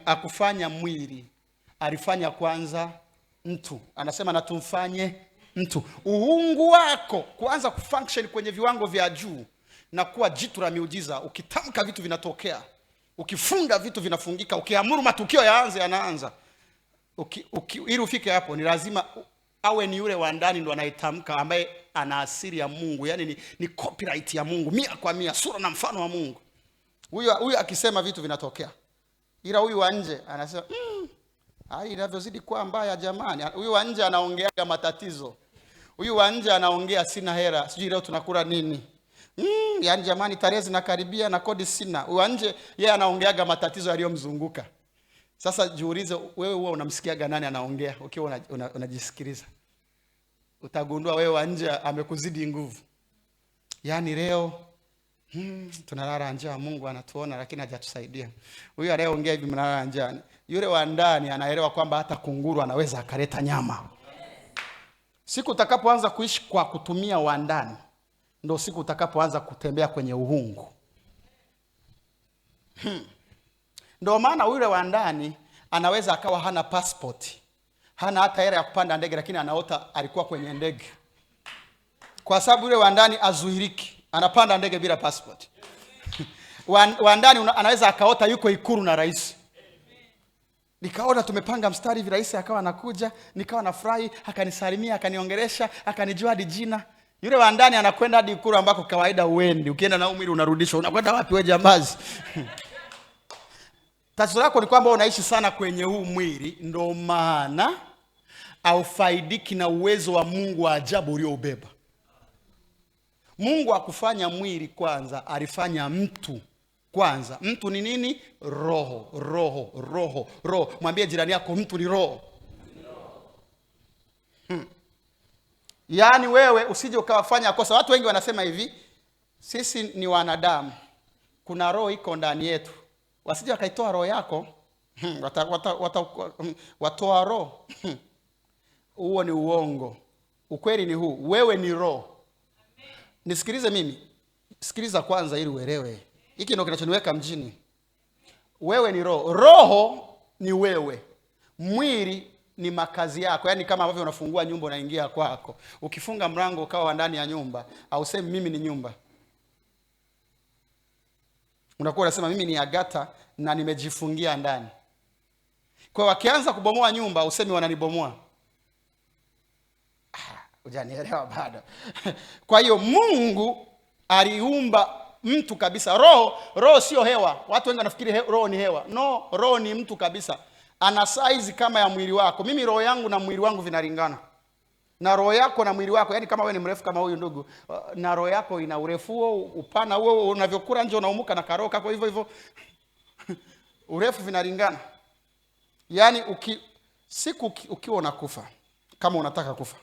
Speaker 1: akufanya mwili, alifanya kwanza mtu. Anasema na tumfanye mtu. Uungu wako kuanza kufunction kwenye viwango vya juu na kuwa jitu la miujiza. Ukitamka vitu vinatokea, ukifunga vitu vinafungika, ukiamuru matukio yaanze yanaanza. Ili ufike hapo ni lazima awe ni yule wa ndani ndo anayetamka, ambaye ana asili ya Mungu, yani ni copyright ya Mungu 100%, sura na mfano wa Mungu. Huyu akisema vitu vinatokea. Ila huyu wa nje anasema hali inavyozidi kuwa mbaya jamani. Huyu wa nje anaongeaga matatizo. Huyu wa nje anaongea sina hela, sijui leo tunakula nini. Yani jamani tarehe zinakaribia na kodi sina. Huyu wa nje yeye anaongeaga matatizo yaliyomzunguka. Sasa jiulize wewe huwa unamsikiaga nani anaongea ukiwa unajisikiliza. Utagundua wewe wa nje amekuzidi nguvu. Yani leo tunalala njaa, Mungu anatuona lakini hajatusaidia. Huyu anayeongea hivi mnalala njaa, yule wa ndani anaelewa kwamba hata kunguru anaweza akaleta nyama. Siku utakapoanza kuishi kwa kutumia wa ndani, ndio siku utakapoanza kutembea kwenye uhungu. Ndio maana yule wa ndani anaweza akawa hana passport, hana hata hela ya kupanda ndege, lakini anaota alikuwa kwenye ndege. Kwa sababu yule wa ndani azuiriki, anapanda ndege bila passport. Wa ndani anaweza akaota yuko Ikulu na rais. Nikaona tumepanga mstari hivi, rais akawa anakuja, nikawa nafurahi, akanisalimia, akaniongelesha, akanijua hadi jina. Yule wa ndani anakwenda hadi Ikulu ambako kawaida uendi. Ukienda na umri unarudishwa. Unakwenda wapi wewe jambazi? Tatizo lako ni kwamba unaishi sana kwenye huu mwili, ndio maana haufaidiki na uwezo wa Mungu wa ajabu ulioubeba. Mungu hakufanya mwili kwanza, alifanya mtu kwanza. Mtu ni nini? Roho, roho, roho, roho. Mwambie jirani yako, mtu ni roho. Yaani wewe usije ukawafanya kosa. Watu wengi wanasema hivi, sisi ni wanadamu, kuna roho iko ndani yetu. Wasije wakaitoa roho yako, watoa roho. Huo ni uongo. Ukweli ni huu, wewe ni roho. Nisikilize mimi, sikiliza kwanza ili uelewe. Hiki ndio kinachoniweka mjini. Wewe ni roho. Roho ni wewe, mwili ni makazi yako. Yaani kama ambavyo unafungua nyumba unaingia kwako. Ukifunga mlango ukawa ndani ya nyumba, hausemi mimi ni nyumba. Unakuwa unasema mimi ni Agata na nimejifungia ndani. Kwa hiyo wakianza kubomoa nyumba, usemi wananibomoa. Hujanielewa bado. Kwa hiyo Mungu aliumba mtu kabisa. Roho, roho sio hewa. Watu wengi wanafikiri roho ni hewa. No, roho ni mtu kabisa. Ana size kama ya mwili wako. Mimi roho yangu na mwili wangu vinalingana. Na roho yako na mwili wako, yani kama wewe ni mrefu kama huyu ndugu, na roho yako ina urefu huo, upana huo, unavyokula nje unaumuka na karoho kako hivyo hivyo. Urefu vinalingana. Yaani siku ukiwa unakufa, kama unataka kufa,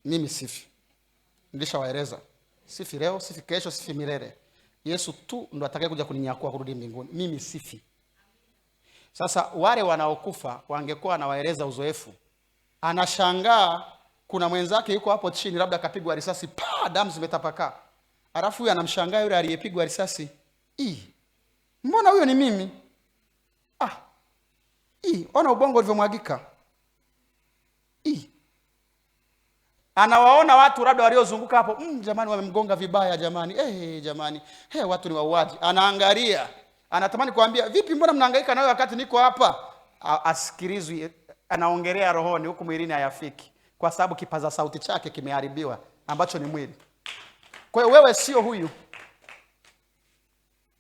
Speaker 1: mimi sifi. Nilishawaeleza. Sifi leo, sifi kesho, sifi milele. Yesu tu ndo atakayekuja kuninyakua kurudi mbinguni. Mimi sifi. Sasa wale wanaokufa wangekuwa wanawaeleza uzoefu. Anashangaa kuna mwenzake yuko hapo chini, labda akapigwa risasi, pa, damu zimetapakaa. Alafu huyu anamshangaa yule aliyepigwa risasi. Mbona huyo ni mimi? Ona ubongo ulivyomwagika. Anawaona watu labda waliozunguka hapo, jamani wamemgonga vibaya jamani. Jamani. Watu ni wauaji. Anaangalia, anatamani kuambia, vipi mbona mnahangaika nawe wakati niko hapa? Asikilizwi, anaongelea rohoni huku mwilini hayafiki, kwa sababu kipaza sauti chake kimeharibiwa ambacho ni mwili. Kwa hiyo wewe sio huyu.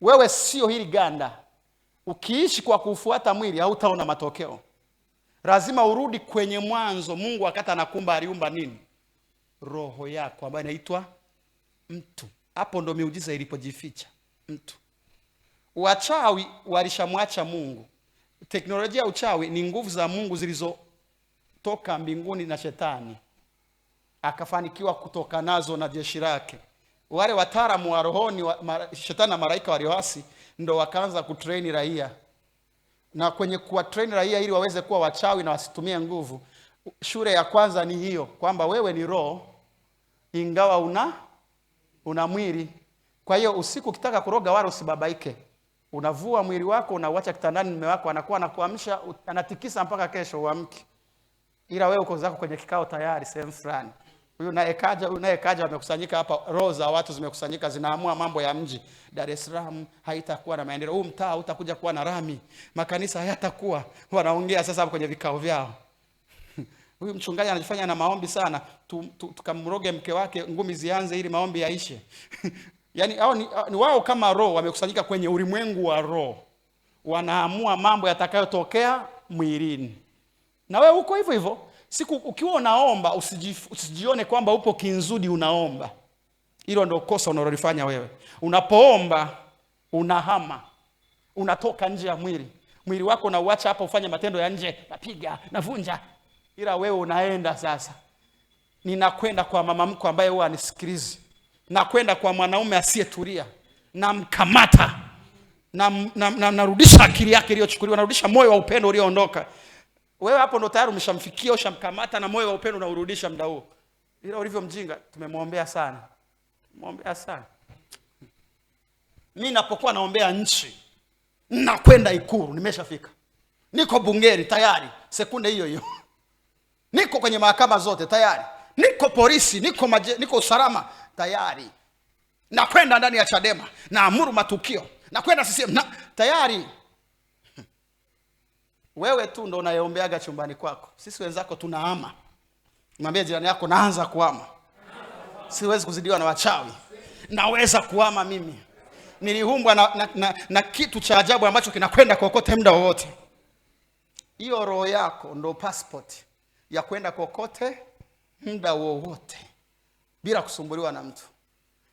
Speaker 1: Wewe sio hili ganda. Ukiishi kwa kufuata mwili hautaona matokeo. Lazima urudi kwenye mwanzo. Mungu wakati anakumba aliumba nini? Roho yako ambayo inaitwa mtu. Hapo ndo miujiza ilipojificha, mtu. Wachawi walishamwacha Mungu. Teknolojia ya uchawi ni nguvu za Mungu zilizotoka mbinguni na shetani akafanikiwa kutoka nazo na jeshi lake. Wale wataalamu wa rohoni shetani na malaika walioasi ndo wakaanza kutrain raia. Na kwenye kuwatrain raia ili waweze kuwa wachawi na wasitumie nguvu, shule ya kwanza ni hiyo, kwamba wewe ni roho ingawa una mwili. Kwa hiyo usiku ukitaka kuroga wala usibabaike. Unavua mwili wako, unauacha kitandani, mume wako anakuwa anakuamsha, anatikisa mpaka kesho uamke. Ila wewe uko zako kwenye kikao tayari sehemu fulani. Huyu naye kaja, huyu naye kaja, wamekusanyika hapa, roho za watu zimekusanyika, zinaamua mambo ya mji. Dar es Salaam haitakuwa na maendeleo. Huu mtaa hutakuja kuwa na rami. Makanisa hayatakuwa. Wanaongea sasa hapo kwenye vikao vyao. Huyu mchungaji anajifanya ana maombi sana, tukamroge mke wake ngumi zianze ili maombi yaishe. Yaani hao ni wao kama roho wamekusanyika kwenye ulimwengu wa roho. Wanaamua mambo yatakayotokea mwilini. Na wewe uko hivyo hivyo. Siku ukiwa unaomba usijione kwamba upo kinzudi unaomba. Hilo ndio kosa unalolifanya wewe. Unapoomba unahama. Unatoka nje ya mwili. Mwili wako unauacha hapa ufanye matendo ya nje, napiga, navunja. Ila wewe unaenda sasa. Ninakwenda kwa mama mkwe ambaye huwa anisikilizi. Nakwenda kwa mwanaume asiyetulia. Namkamata. Narudisha akili yake iliyochukuliwa, narudisha moyo wa upendo ulioondoka. Wewe hapo ndo tayari umeshamfikia, ushamkamata na moyo wa upendo unaurudisha muda huo. Ila ulivyo mjinga, tumemwombea sana. Tumemwombea sana. Mimi napokuwa naombea nchi, nakwenda Ikulu, nimeshafika. Niko bungeni tayari, sekunde hiyo hiyo. Niko kwenye mahakama zote tayari. Niko polisi, niko usalama tayari. Nakwenda ndani ya Chadema, naamuru matukio. Nakwenda CCM na, tayari. Wewe tu ndo unayeombeaga chumbani kwako. Sisi wenzako tunahama. Mwambie jirani yako, naanza kuhama. Siwezi kuzidiwa na wachawi. Naweza kuhama mimi. Niliumbwa na kitu cha ajabu ambacho kinakwenda kokote muda wowote. Hiyo roho yako ndo passport ya kwenda kokote muda wowote bila kusumbuliwa na mtu.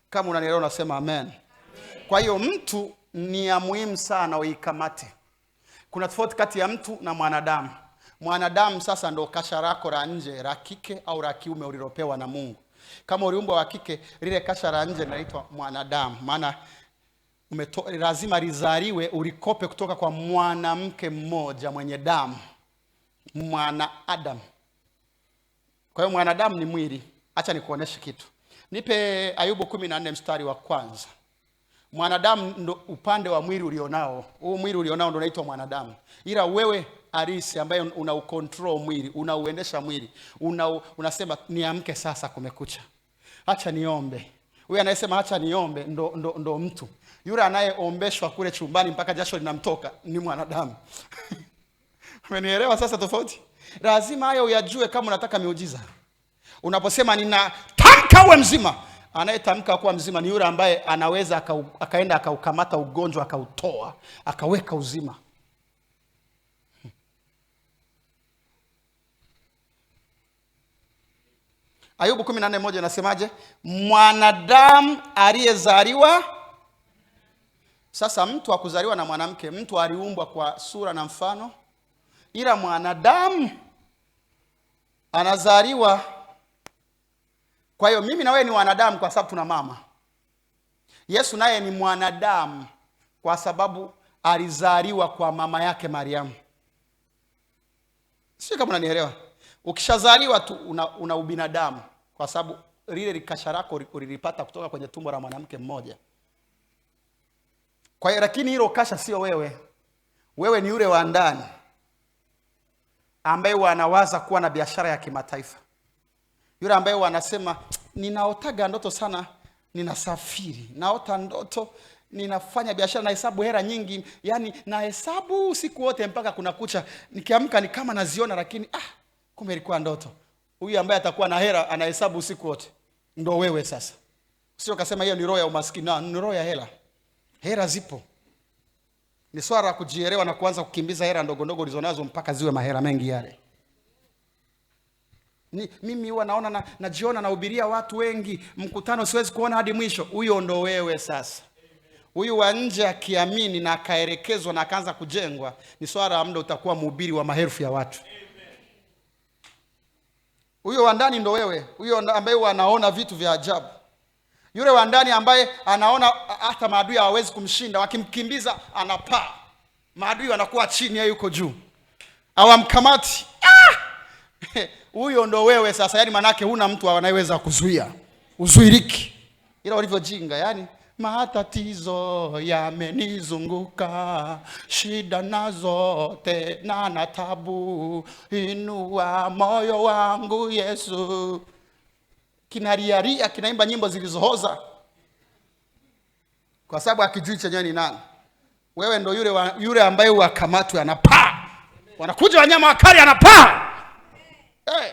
Speaker 1: Kama unanielewa unasema amen. Kwa hiyo mtu ni ya muhimu sana uikamate. Kuna tofauti kati ya mtu na mwanadamu. Mwanadamu sasa ndo kasha lako la nje, la kike au la kiume ulilopewa na Mungu. Kama uliumbwa wa kike, lile kasha la nje linaitwa mwanadamu, maana lazima lizaliwe, ulikope kutoka kwa mwanamke mmoja mwenye damu, mwanadamu. Kwa hiyo mwanadamu ni mwili. Acha nikuoneshe kitu. Nipe Ayubu 14 mstari wa kwanza. Mwanadamu ndo upande wa mwili ulionao. Huu mwili ulionao ndo unaitwa mwanadamu. Ila wewe halisi ambaye unaucontrol mwili, unauendesha mwili, unasema niamke sasa, kumekucha, acha niombe. Huyu anayesema acha niombe ndo mtu. Yule anayeombeshwa kule chumbani mpaka jasho linamtoka ni mwanadamu. Umenielewa sasa tofauti? Lazima hayo uyajue kama unataka miujiza. Unaposema ninatamka uwe mzima, anayetamka kuwa mzima ni yule ambaye anaweza akaenda akaukamata ugonjwa akautoa, akaweka uzima. Ayubu 14:1 inasemaje? Mwanadamu aliyezaliwa. Sasa mtu hakuzaliwa na mwanamke, mtu aliumbwa kwa sura na mfano, ila mwanadamu anazaliwa. Kwa hiyo mimi na wewe ni wanadamu kwa sababu tuna mama. Yesu naye ni mwanadamu kwa sababu alizaliwa kwa mama yake Mariamu. Sio kama unanielewa? Ukishazaliwa tu una ubinadamu kwa sababu lile likasha lako ulilipata kutoka kwenye tumbo la mwanamke mmoja. Kwa hiyo lakini hilo kasha sio wewe. Wewe ni yule wa ndani ambaye wanawaza kuwa na biashara ya kimataifa. Yule ambaye wanasema ninaotaga ndoto sana, ninasafiri, naota ndoto, ninafanya biashara, nahesabu hela nyingi, yani nahesabu siku wote mpaka kuna kucha, nikiamka ni kama naziona, lakini kumbe ilikuwa ndoto. Huyu ambaye atakuwa na hela anahesabu usiku wote ndo wewe sasa. Sio kasema hiyo ni roho ya umaskini, na ni roho ya hela. Hela zipo. Ni swala la kujielewa na kuanza kukimbiza hela ndogo ndogo ulizonazo mpaka ziwe mahela mengi yale. Mimi huwa naona najiona nahubiria watu wengi, mkutano siwezi kuona hadi mwisho. Huyo ndo wewe sasa. Huyu wa nje akiamini na akaelekezwa na akaanza kujengwa, ni swala la muda utakuwa mhubiri wa maelfu ya watu. Huyo wa ndani ndo wewe, huyo ambaye anaona vitu vya ajabu. Yule wa ndani ambaye anaona hata maadui hawawezi kumshinda, wakimkimbiza anapaa. Maadui wanakuwa chini, yeye yuko juu. Hawamkamati. Huyo ndo wewe sasa, yani manake huna mtu anayeweza kuzuia. Uzuiriki. Ila ulivyojinga, yani matatizo yamenizunguka, shida nazo tena na tabu, inua moyo wangu Yesu. Kinariaria, kinaimba nyimbo zilizohoza kwa sababu hakijui chenyewe ni nani. Wewe ndo yule ambaye wakamatwe anapaa. Wanakuja wanyama wakali anapaa. Hey.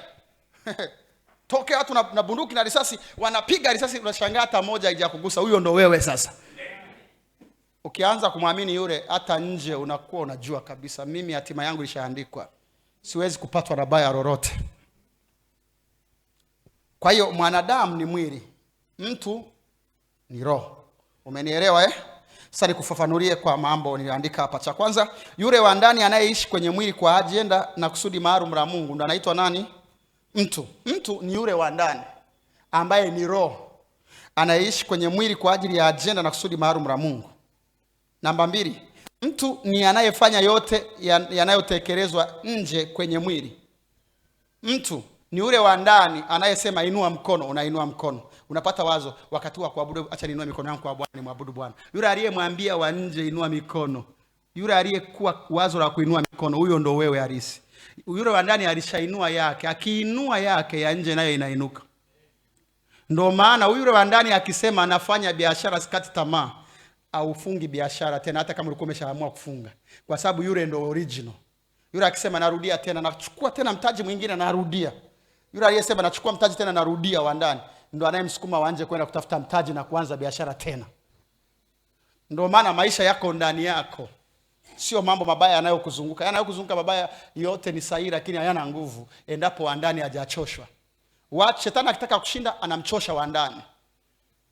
Speaker 1: Toke watu na bunduki na risasi, wanapiga risasi, unashangaa hata moja haijakugusa. Huyo ndo wewe sasa. Ukianza kumwamini yule, hata nje unakuwa unajua kabisa mimi hatima yangu ilishaandikwa, siwezi kupatwa na baya lolote. Kwa hiyo mwanadamu ni mwili, mtu ni roho. Umenielewa eh? Sasa nikufafanulie kwa mambo niliandika hapa. Cha kwanza, yule wa ndani anayeishi kwenye mwili kwa ajenda na kusudi maalum la Mungu ndo anaitwa nani? Mtu. Mtu ni yule wa ndani ambaye ni roho, anayeishi kwenye mwili kwa ajili ya ajenda na kusudi maalum la Mungu. Namba 2, mtu ni anayefanya yote yanayotekelezwa nje kwenye mwili. Mtu ni yule wa ndani anayesema inua mkono, unainua mkono. Unapata wazo wakati wa kuabudu, acha niinue mikono yangu kwa Bwana, nimwabudu Bwana. Yule aliyemwambia wa nje inua mikono, yule aliyekuwa wazo la kuinua mikono, huyo ndo wewe halisi. Yule wa ndani alishainua yake, akiinua yake ya nje nayo inainuka. Ndio maana yule wa ndani akisema anafanya biashara, sikati tamaa, aufungi biashara tena hata kama ulikuwa umeshaamua kufunga, kwa sababu yule ndo original. Yule akisema narudia tena, nachukua tena mtaji mwingine narudia. Yule aliyesema nachukua mtaji tena narudia, wa ndani ndo anayemsukuma wa nje kwenda kutafuta mtaji na kuanza biashara tena. Ndio maana maisha yako ndani yako, sio mambo mabaya yanayokuzunguka. Yanayokuzunguka mabaya yote ni sahihi, lakini hayana nguvu endapo wa ndani hajachoshwa. Shetani akitaka kushinda anamchosha wa ndani.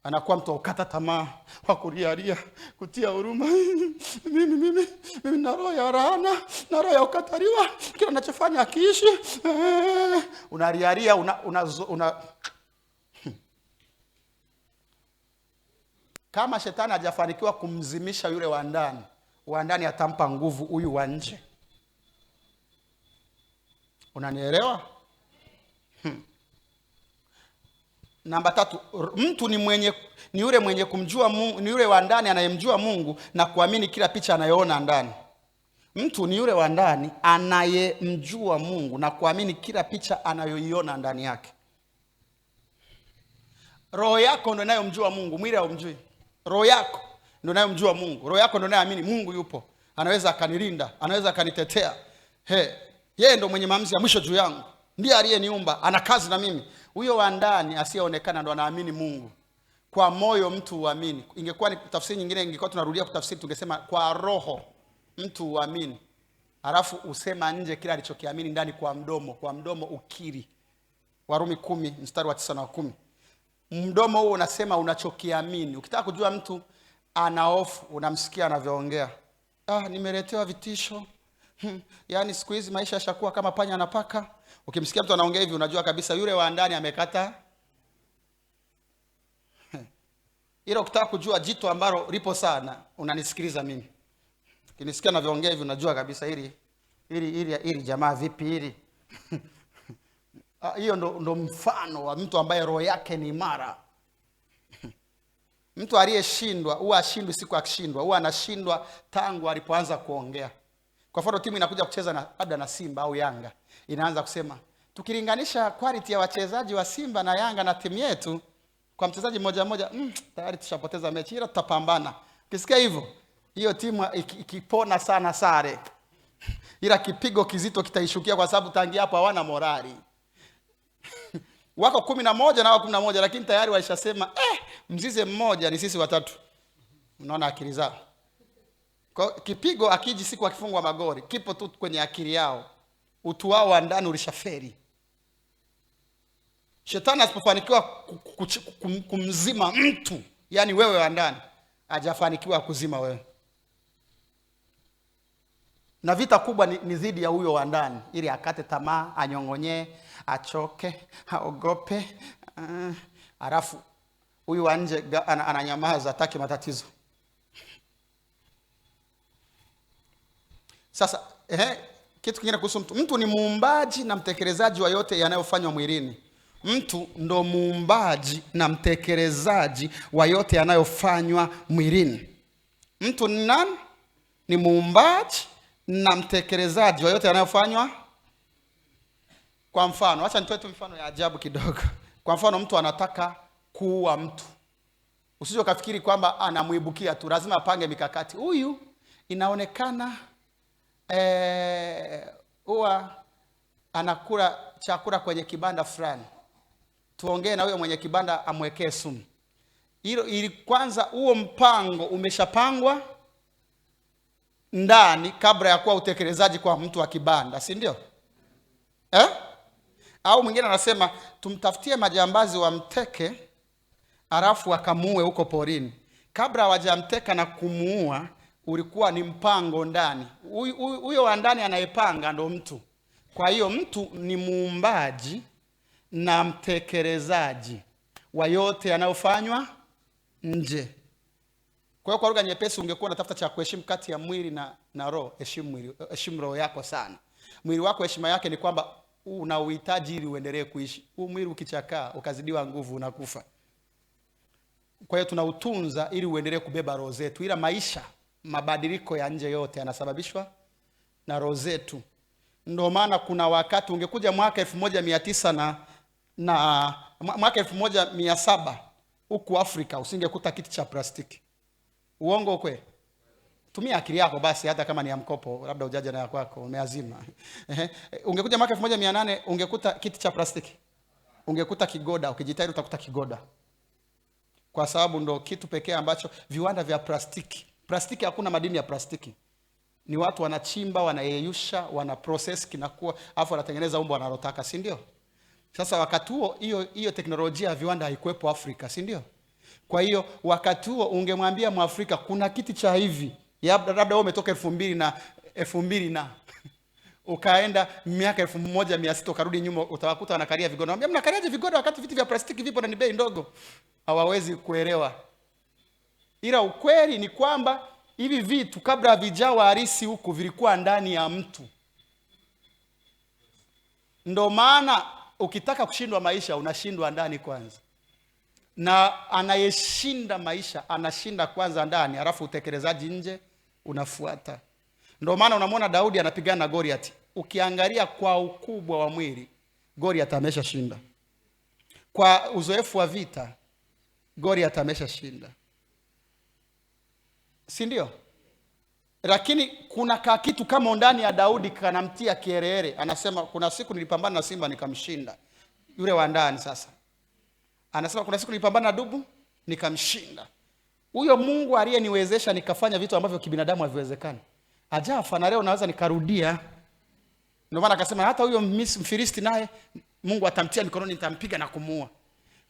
Speaker 1: Anakuwa mtu wa kukata tamaa, wa kulialia, kutia huruma. Mimi na roho ya laana, na roho ya kukataliwa, kila ninachofanya akiishi. Unalialia, una Kama shetani hajafanikiwa kumzimisha yule wa ndani, wa ndani atampa nguvu huyu wa nje. Unanielewa? Namba 3, mtu ni mwenye, ni yule mwenye kumjua Mungu, ni yule wa ndani anayemjua Mungu na kuamini kila picha anayoona ndani. Mtu ni yule wa ndani anayemjua Mungu na kuamini kila picha anayoiona ndani yake. Roho yako ndio inayomjua Mungu, mwili haumjui. Roho yako ndio inayomjua Mungu. Roho yako ndio inayoamini Mungu yupo. Anaweza akanilinda, anaweza akanitetea. Yeye ndio mwenye maamuzi ya mwisho juu yangu. Ndiye aliyeniumba, ana kazi na mimi. Huyo wa ndani asiyeonekana ndo anaamini Mungu. Kwa moyo mtu huamini. Ingekuwa ni tafsiri nyingine, ingekuwa tunarudia kutafsiri, tungesema kwa roho mtu huamini. Alafu usema nje kila alichokiamini ndani kwa mdomo, kwa mdomo ukiri. Warumi 10 mstari wa 9 na 10. Mdomo huo unasema unachokiamini. Ukitaka kujua mtu ana hofu, unamsikia anavyoongea. Nimeletewa vitisho. Yaani siku hizi maisha yashakuwa kama panya na paka. Ukimsikia mtu anaongea hivi unajua kabisa yule wa ndani amekata. Ila ukitaka kujua jitu ambalo lipo sana, unanisikiliza mimi. Ukinisikia ninavyoongea hivi unajua kabisa hili jamaa vipi hili. Hiyo ndo mfano wa mtu ambaye roho yake ni imara. Mtu aliyeshindwa huwa hashindwi siku akishindwa, huwa anashindwa tangu alipoanza kuongea. Kwa mfano timu inakuja kucheza na labda na Simba au Yanga, inaanza kusema tukilinganisha quality ya wachezaji wa Simba na Yanga na timu yetu kwa mchezaji mmoja mmoja, tayari tushapoteza mechi, ila tutapambana. Ukisikia hivyo, hiyo timu ikipona sana sare, ila kipigo kizito kitaishukia kwa sababu tangia hapo hawana morali. Wako 11 na wako 11, lakini tayari walishasema mzize mmoja ni sisi watatu. Unaona akili zao. Kwa kipigo akiji siku akifungwa magoli, kipo tu kwenye akili yao. Utu wao wa ndani ulishaferi. Shetani asipofanikiwa kumzima mtu, yani wewe wa ndani, hajafanikiwa kuzima wewe. Na vita kubwa ni dhidi ya huyo wa ndani, ili akate tamaa, anyong'onyee, achoke, aogope. Alafu huyu wa nje ananyamaza, hataki matatizo. Sasa, kitu kingine kuhusu mtu. Mtu ni muumbaji na mtekelezaji wa yote yanayofanywa mwilini. Mtu ndo muumbaji na mtekelezaji wa yote yanayofanywa mwilini. Mtu ni nani? Ni muumbaji na mtekelezaji wa yote yanayofanywa. Kwa mfano, acha nitoe tu mfano ya ajabu kidogo. Kwa mfano, mtu anataka kuua mtu. Usije ukafikiri kwamba anamuibukia tu, lazima apange mikakati. Huyu inaonekana huwa anakula chakula kwenye kibanda fulani. Tuongee na huyo mwenye kibanda amwekee sumu. Hilo ili kwanza huo mpango umeshapangwa ndani kabla ya kuwa utekelezaji kwa mtu wa kibanda, si ndio? Au mwingine anasema tumtafutie majambazi wamteke alafu akamuue huko porini. Kabla hawajamteka na kumuua ulikuwa ni mpango ndani. Huyo wa ndani anayepanga ndo mtu. Kwa hiyo mtu ni muumbaji na mtekelezaji wa yote yanayofanywa nje. Kwa hiyo kwa lugha nyepesi, ungekuwa unatafuta cha kuheshimu kati ya mwili na roho, heshimu mwili, heshimu roho yako sana. Mwili wako heshima yake ni kwamba unauhitaji ili uendelee kuishi. Huu mwili ukichakaa, ukazidiwa nguvu, unakufa. Kwa hiyo tunautunza ili uendelee kubeba roho zetu. Ila maisha, mabadiliko ya nje yote yanasababishwa na roho zetu. Ndio maana kuna wakati ungekuja mwaka elfu moja mia tisa na, na, mwaka elfu moja mia saba huku Afrika usingekuta kiti cha plastiki. Uongo kweli? Tumia akili yako basi, hata kama ni ya mkopo, labda ujaje na ya kwako, umeazima. Ungekuja mwaka 1800 ungekuta kiti cha plastiki. Ungekuta kigoda, ukijitahidi utakuta kigoda. Kwa sababu ndo kitu pekee ambacho viwanda vya plastiki. Plastiki hakuna madini ya plastiki. Ni watu wanachimba, wanayeyusha, wana process kinakuwa, alafu wanatengeneza umbo wanalotaka, si ndio? Sasa wakati huo hiyo teknolojia ya viwanda haikuwepo Afrika, si ndio? Kwa hiyo wakati huo ungemwambia Mwafrika kuna kiti cha hivi, labda wewe umetoka 2000 na ukaenda miaka 1600 ukarudi nyuma, utawakuta wanakalia vigoda. Naambia mnakaliaje vigoda wakati viti vya plastiki vipo na ni bei ndogo? Hawawezi kuelewa. Ila ukweli ni kwamba hivi vitu kabla havijawa halisi huku vilikuwa ndani ya mtu. Ndo maana ukitaka kushindwa maisha unashindwa ndani kwanza. Na anayeshinda maisha anashinda kwanza ndani, halafu utekelezaji nje unafuata. Ndio maana unamwona Daudi anapigana na Goliath. Ukiangalia kwa ukubwa wa mwili, Goliath ameshashinda. Kwa uzoefu wa vita, Goliath ameshashinda, si ndio? Lakini kuna ka kitu kama ndani ya Daudi kanamtia kiherehere. Anasema kuna siku nilipambana na simba nikamshinda. Yule wa ndani sasa anasema kuna siku nilipambana na dubu nikamshinda. Huyo Mungu aliyeniwezesha nikafanya vitu ambavyo kibinadamu haviwezekani, ajafa na leo naweza nikarudia. Ndio maana akasema hata huyo Mfilisti naye Mungu atamtia mikononi, nitampiga na kumuua.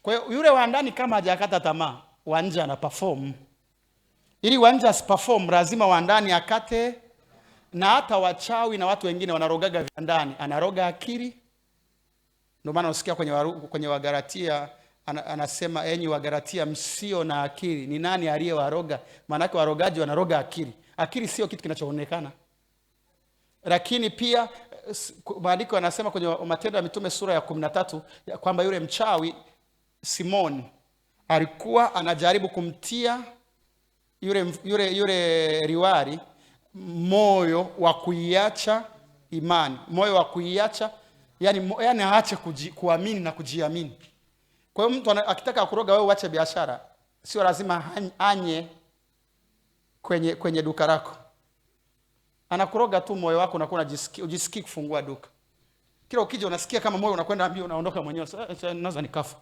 Speaker 1: Kwa hiyo yule wa ndani kama hajakata tamaa, wa nje ana perform. Ili wa nje asiperform, lazima wa ndani akate. Na hata wachawi na watu wengine wanarogaga vya ndani, anaroga akili. Ndio maana unasikia kwenye Wagalatia anasema enyi Wagalatia msio na akili, ni nani aliyewaroga? Maana yake warogaji wanaroga akili. Akili sio kitu kinachoonekana. Lakini pia maandiko yanasema kwenye Matendo ya Mitume sura ya 13 ya kwamba yule mchawi Simoni alikuwa anajaribu kumtia yule riwari moyo wa kuiacha imani, moyo wa kuiacha, yani aache kuamini na kujiamini. Kwa hiyo mtu akitaka kuroga wewe uache biashara, sio lazima anye kwenye duka lako. Anakuroga tu moyo wako, unakuwa ujisikii kufungua duka. Kila ukija unasikia kama moyo unakwenda mbio, unaondoka mwenyewe. Sasa naweza nikafa.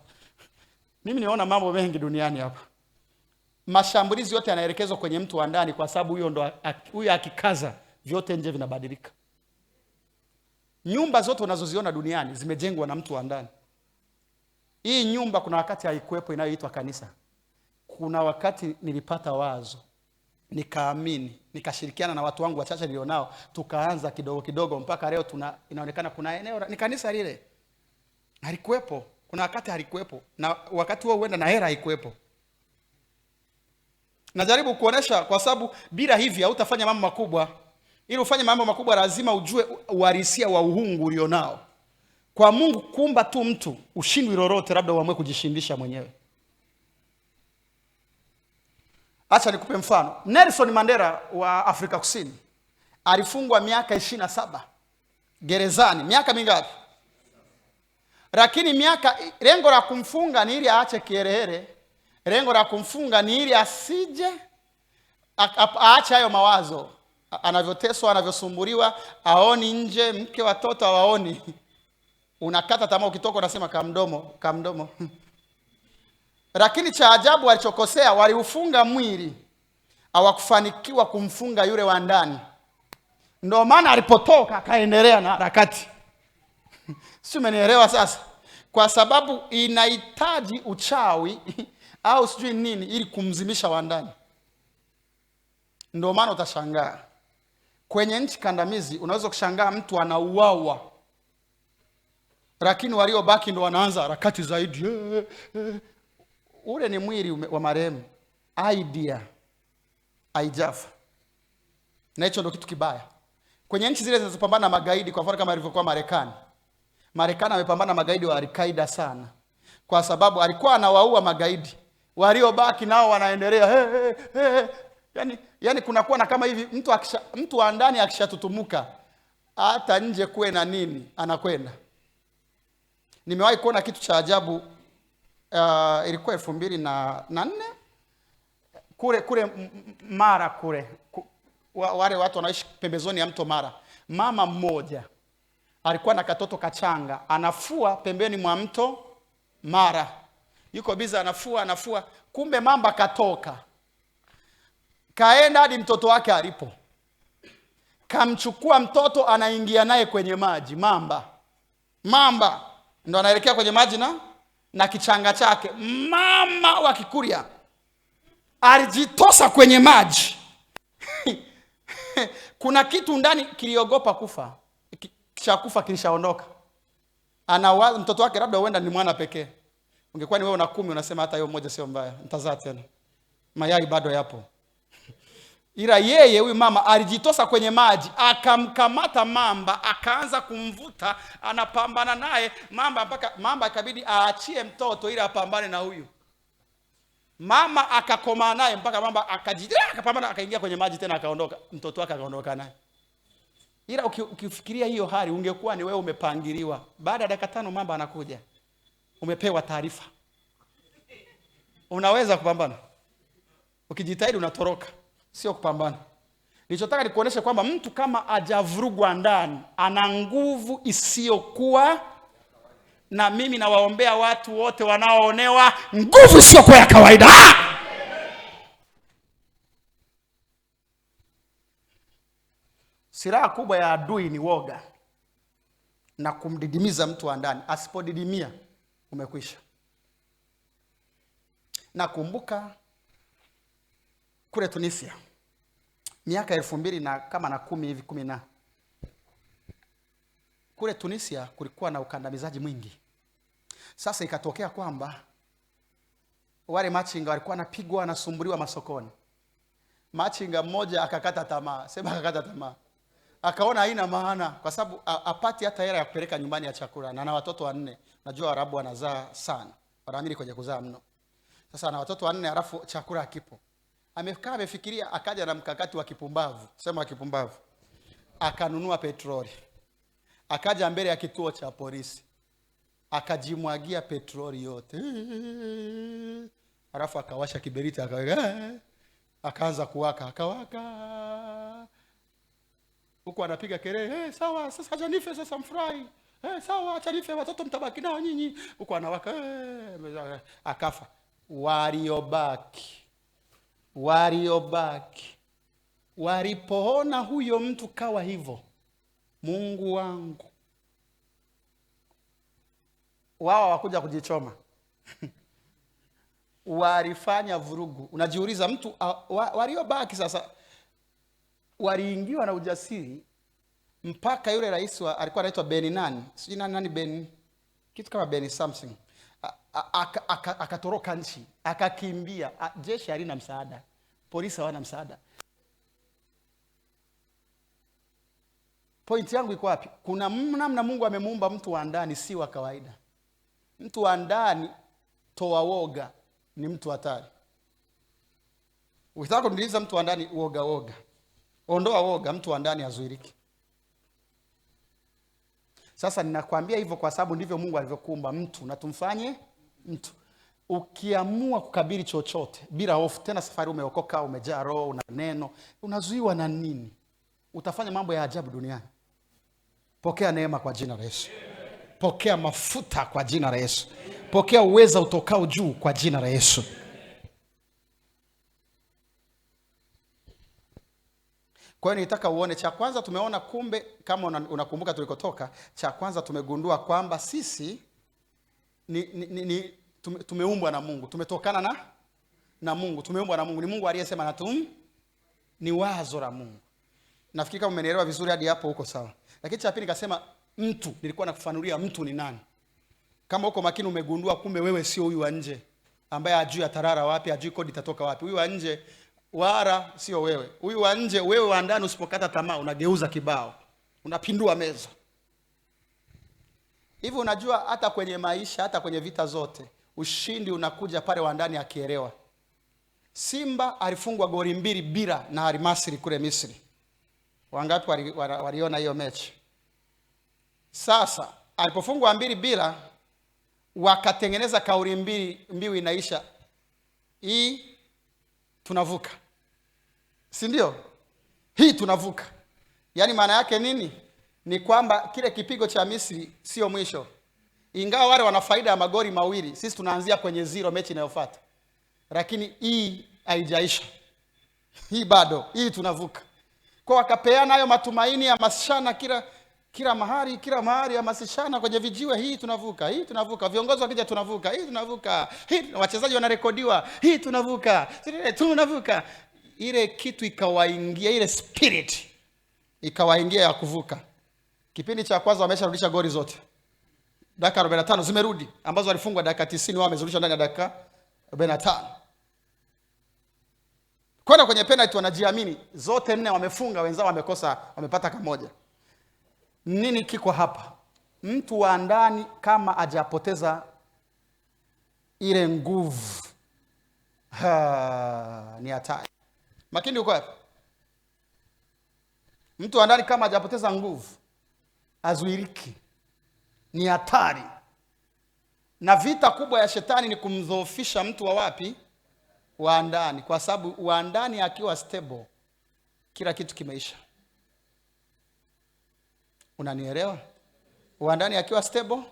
Speaker 1: Mimi niona mambo mengi duniani hapa. Mashambulizi yote yanaelekezwa kwenye mtu wa ndani, kwa sababu huyo ndo huyo akikaza vyote nje vinabadilika. Nyumba zote unazoziona duniani zimejengwa na mtu wa ndani. Hii nyumba kuna wakati haikuwepo inayoitwa kanisa. Kuna wakati nilipata wazo, nikaamini, nikashirikiana na watu wangu wachache nilionao, tukaanza kidogo kidogo mpaka leo inaonekana kuna eneo ni kanisa lile. Halikuwepo. Kuna wakati halikuwepo, na wakati huo huenda na hela haikuwepo. Najaribu kuonesha kwa sababu bila hivi hautafanya mambo makubwa. Ili ufanye mambo makubwa lazima ujue uhalisia wa uhungu ulionao. Kwa Mungu kumba tu mtu ushindwi lolote, labda uamue kujishindisha mwenyewe. Acha nikupe mfano. Nelson Mandela wa Afrika Kusini alifungwa miaka 27 gerezani. Miaka mingapi? Lakini lengo la kumfunga ni ili aache kiherehere. Lengo la kumfunga ni ili asije aache hayo mawazo. Anavyoteswa, anavyosumbuliwa, aoni nje, mke watoto hawaoni. Unakata tamaa ukitoka unasema kamdomo, kamdomo. Lakini cha ajabu walichokosea, waliufunga mwili, hawakufanikiwa kumfunga yule wa ndani. Ndio maana alipotoka akaendelea na harakati. Si umenielewa sasa? Kwa sababu inahitaji uchawi au sijui nini ili kumzimisha wa ndani. Ndio maana utashangaa kwenye nchi kandamizi unaweza kushangaa mtu anauawa, lakini waliobaki ndo wanaanza harakati zaidi. Ule ni mwili wa marehemu, idea haijafa. Na hicho ndo kitu kibaya. Kwenye nchi zile zinazopambana na magaidi, kwa mfano kama ilivyokuwa Marekani. Marekani amepambana na magaidi wa Al-Qaeda sana, kwa sababu alikuwa anawaua magaidi, waliobaki nao wanaendelea hey, hey, hey. Yani kunakuwa na kama hivi, mtu wa ndani akishatutumuka hata nje kuwe na nini anakwenda. Nimewahi kuona kitu cha ajabu. Ilikuwa 2004 kule Mara kule, wale watu wanaishi pembezoni ya mto Mara. Mama mmoja alikuwa na katoto kachanga, anafua pembeni mwa mto Mara, yuko biza anafua, kumbe mamba katoka, kaenda hadi mtoto wake alipo, kamchukua mtoto, anaingia naye kwenye maji. Mamba ndo anaelekea kwenye maji na na kichanga chake. Mama wa Kikurya alijitosa kwenye maji. Kuna kitu ndani kiliogopa kufa, cha kufa kilishaondoka. Ana mtoto wake, labda huenda ni mwana pekee. Ungekuwa ni wewe una 10, unasema hata hiyo moja sio mbaya, nitazaa tena, mayai bado yapo. Ila yeye huyu mama alijitosa kwenye maji, akamkamata mamba, akaanza kumvuta, anapambana naye mamba mpaka mamba ikabidi aachie mtoto ili apambane na huyu. Mama akakomaa naye mpaka mamba akapambana, akaingia kwenye maji tena akaondoka, mtoto wake akaondoka naye. Ila ukifikiria hiyo hali, ungekuwa ni wewe umepangiliwa. Baada ya dakika 5 mamba anakuja. Umepewa taarifa. Unaweza kupambana. Ukijitahidi unatoroka. Sio kupambana. Nilichotaka nikuoneshe kwamba mtu kama hajavurugwa ndani, ana nguvu isiyokuwa. Na mimi nawaombea watu wote wanaoonewa nguvu isiyokuwa ya kawaida. Silaha kubwa ya adui ni woga na kumdidimiza mtu wa ndani. Asipodidimia umekwisha. Nakumbuka kule Tunisia miaka 2010 hivi 10 na kule Tunisia kulikuwa na ukandamizaji mwingi. Sasa ikatokea kwamba wale machinga walikuwa wanapigwa, wanasumbuliwa masokoni. Machinga mmoja akakata tamaa, sema akakata tamaa. Akaona haina maana kwa sababu apati hata hela ya kupeleka nyumbani ya chakula, na ana watoto 4. Najua Waarabu wanazaa sana, wanaamini kwenye kuzaa mno. Sasa ana watoto 4 alafu chakula hakipo. Amekaa amefikiria, akaja na mkakati wa kipumbavu, sema wa kipumbavu. Akanunua petroli. Akaja mbele ya kituo cha polisi. Akajimwagia petroli yote. Alafu akawasha kiberiti, akaweka, akaanza kuwaka, akawaka. Huko anapiga kelele, sawa, sasa acha nife, sasa mfurahi. Sawa, acha nife, watoto mtabaki nao nyinyi. Huko anawaka, akafa. Waliobaki walipoona huyo mtu kawa hivyo, Mungu wangu, wao hawakuja kujichoma. Walifanya vurugu. Unajiuliza mtu, waliobaki sasa waliingiwa na ujasiri mpaka yule rais wa, alikuwa anaitwa Beni nani? Sijui nani, nani Ben, kitu kama Ben something. Akatoroka nchi, akakimbia. Jeshi halina msaada, polisi hawana msaada. Point yangu iko wapi? Kuna namna Mungu amemuumba mtu wa ndani si wa kawaida. Mtu wa ndani toa woga ni mtu hatari. Ukitaka kumdiliza mtu wa ndani, woga woga. Ondoa woga, mtu wa ndani hazuiliki. Sasa ninakwambia hivyo kwa sababu ndivyo Mungu alivyokuumba mtu, na tumfanye mtu. Ukiamua kukabili chochote bila hofu, tena safari umeokoka, umejaa roho, una neno, unazuiwa na nini? Utafanya mambo ya ajabu duniani. Pokea neema kwa jina la Yesu. Pokea mafuta kwa jina la Yesu. Pokea uweza utokao juu kwa jina la Yesu. Kwa hiyo nilitaka uone, cha kwanza tumeona kumbe, kama unakumbuka tulikotoka, cha kwanza tumegundua kwamba sisi tumeumbwa na Mungu, tumetokana na Mungu, tumeumbwa na Mungu. Ni Mungu aliyesema na ni wazo la Mungu. Nafikiri kama umenielewa vizuri hadi hapo uko sawa. Lakini cha pili nikasema mtu, nilikuwa nakufanulia mtu ni nani. Kama uko makini umegundua kumbe wewe sio huyu wa nje ambaye hajui atarara wapi, hajui kodi itatoka wapi. Huyu wa nje wala sio wewe. Huyu wa nje, wewe wa ndani usipokata tamaa unageuza kibao. Unapindua meza. Hivi unajua hata kwenye maisha, hata kwenye vita zote, ushindi unakuja pale wa ndani akielewa. Simba alifungwa goli 2-0 na Al Masry kule Misri. Wangapi waliona hiyo mechi? Sasa alipofungwa 2-0 wakatengeneza kauli mbiu inaisha. Hii tunavuka. Si ndio? Hii tunavuka. Yaani maana yake nini? Ni kwamba kile kipigo cha Misri sio mwisho. Ingawa wale wana faida ya magoli 2, sisi tunaanzia kwenye 0 mechi inayofuata. Lakini hii haijaisha. Hii bado, hii tunavuka. Kwa wakapeana hayo matumaini ya mashana kila. Kila mahali, kila mahali hamasishana kwenye vijiwe, hii tunavuka, hii tunavuka, viongozi wakija tunavuka, hii tunavuka, hii wachezaji wanarekodiwa, hii tunavuka, tunavuka. Ile kitu ikawaingia, ile spirit ikawaingia ya kuvuka. Kipindi cha kwanza wamesharudisha goli zote. Dakika 45 zimerudi ambazo walifungwa dakika 90, wao wamezirudisha ndani ya dakika 45. Kwenda kwenye penalty wanajiamini, zote nne wamefunga, wenzao wamekosa, wamepata kamoja. Nini kiko hapa? Mtu wa ndani kama hajapoteza ile nguvu, ni hatari. Makini uko wapi? Mtu wa ndani kama hajapoteza nguvu hazuiriki, ni hatari. Na vita kubwa ya shetani ni kumdhoofisha mtu wa wapi? Wa ndani, kwa sababu wa ndani akiwa stable kila kitu kimeisha. Unanielewa? Wa ndani akiwa stable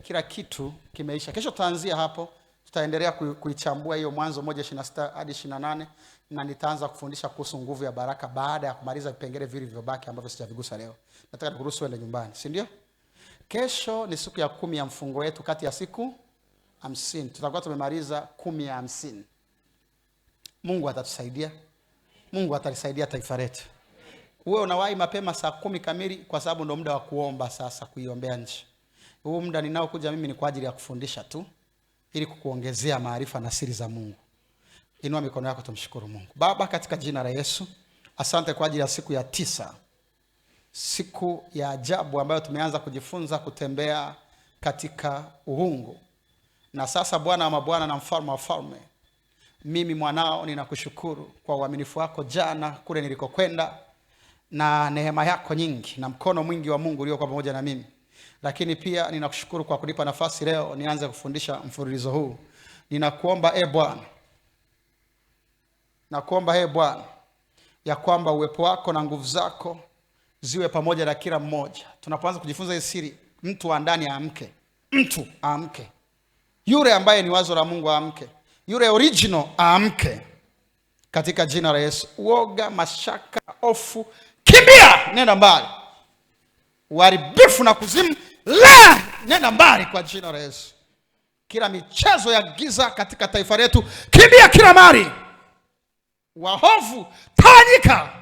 Speaker 1: kila kitu kimeisha. Kesho tutaanzia hapo, tutaendelea kuichambua hiyo Mwanzo 1:26 hadi 28, na nitaanza kufundisha kuhusu nguvu ya baraka baada ya kumaliza vipengele vilivyobaki ambavyo sijavigusa leo. Nataka nikuruhusu uende nyumbani, si ndio? Kesho ni siku ya 10 ya mfungo wetu kati ya siku 50. Tutakuwa tumemaliza 10 ya 50. Mungu atatusaidia. Mungu atalisaidia taifa letu. Uwe unawahi mapema saa 10 kamili kwa sababu ndio muda wa kuomba sasa, kuiombea nchi. Huu muda ninaokuja mimi ni kwa ajili ya kufundisha tu ili kukuongezea maarifa na siri za Mungu. Inua mikono yako tumshukuru Mungu. Baba, katika jina la Yesu, asante kwa ajili ya siku ya 9. Siku ya ajabu ambayo tumeanza kujifunza kutembea katika uungu. Na sasa Bwana wa mabwana na mfalme wa falme, mimi mwanao ninakushukuru kwa uaminifu wako jana kule nilikokwenda, na neema yako nyingi na mkono mwingi wa Mungu uliokuwa pamoja na mimi. Lakini pia ninakushukuru kwa kunipa nafasi leo nianze kufundisha mfululizo huu. Ninakuomba e Bwana, nakuomba e Bwana ya kwamba uwepo wako na nguvu zako ziwe pamoja na kila mmoja. Tunapoanza kujifunza hii siri, mtu wa ndani aamke. Mtu aamke. Yule ambaye ni wazo la Mungu aamke. Yule original aamke. Katika jina la Yesu. Uoga, mashaka, hofu, kimbia, nenda mbali. Uharibifu na kuzimu, la, nenda mbali kwa jina la Yesu. Kila michezo ya giza katika taifa letu, kimbia kila mali. Wahofu, tawanyika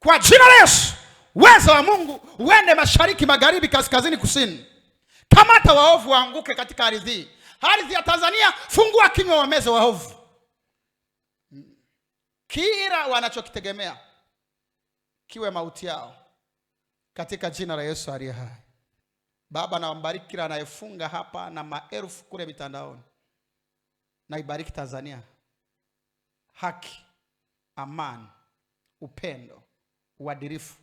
Speaker 1: kwa jina la Yesu. Uwezo wa Mungu uende mashariki, magharibi, kaskazini, kusini. Kamata waovu waanguke katika ardhi. Ardhi ya Tanzania, fungua kinywa wameze waovu. Kila wanachokitegemea kiwe mauti yao, katika jina la Yesu aliye hai. Baba, naombariki kila anayefunga hapa na maelfu kule mitandaoni. Na ibariki Tanzania. Haki, amani, upendo, uadilifu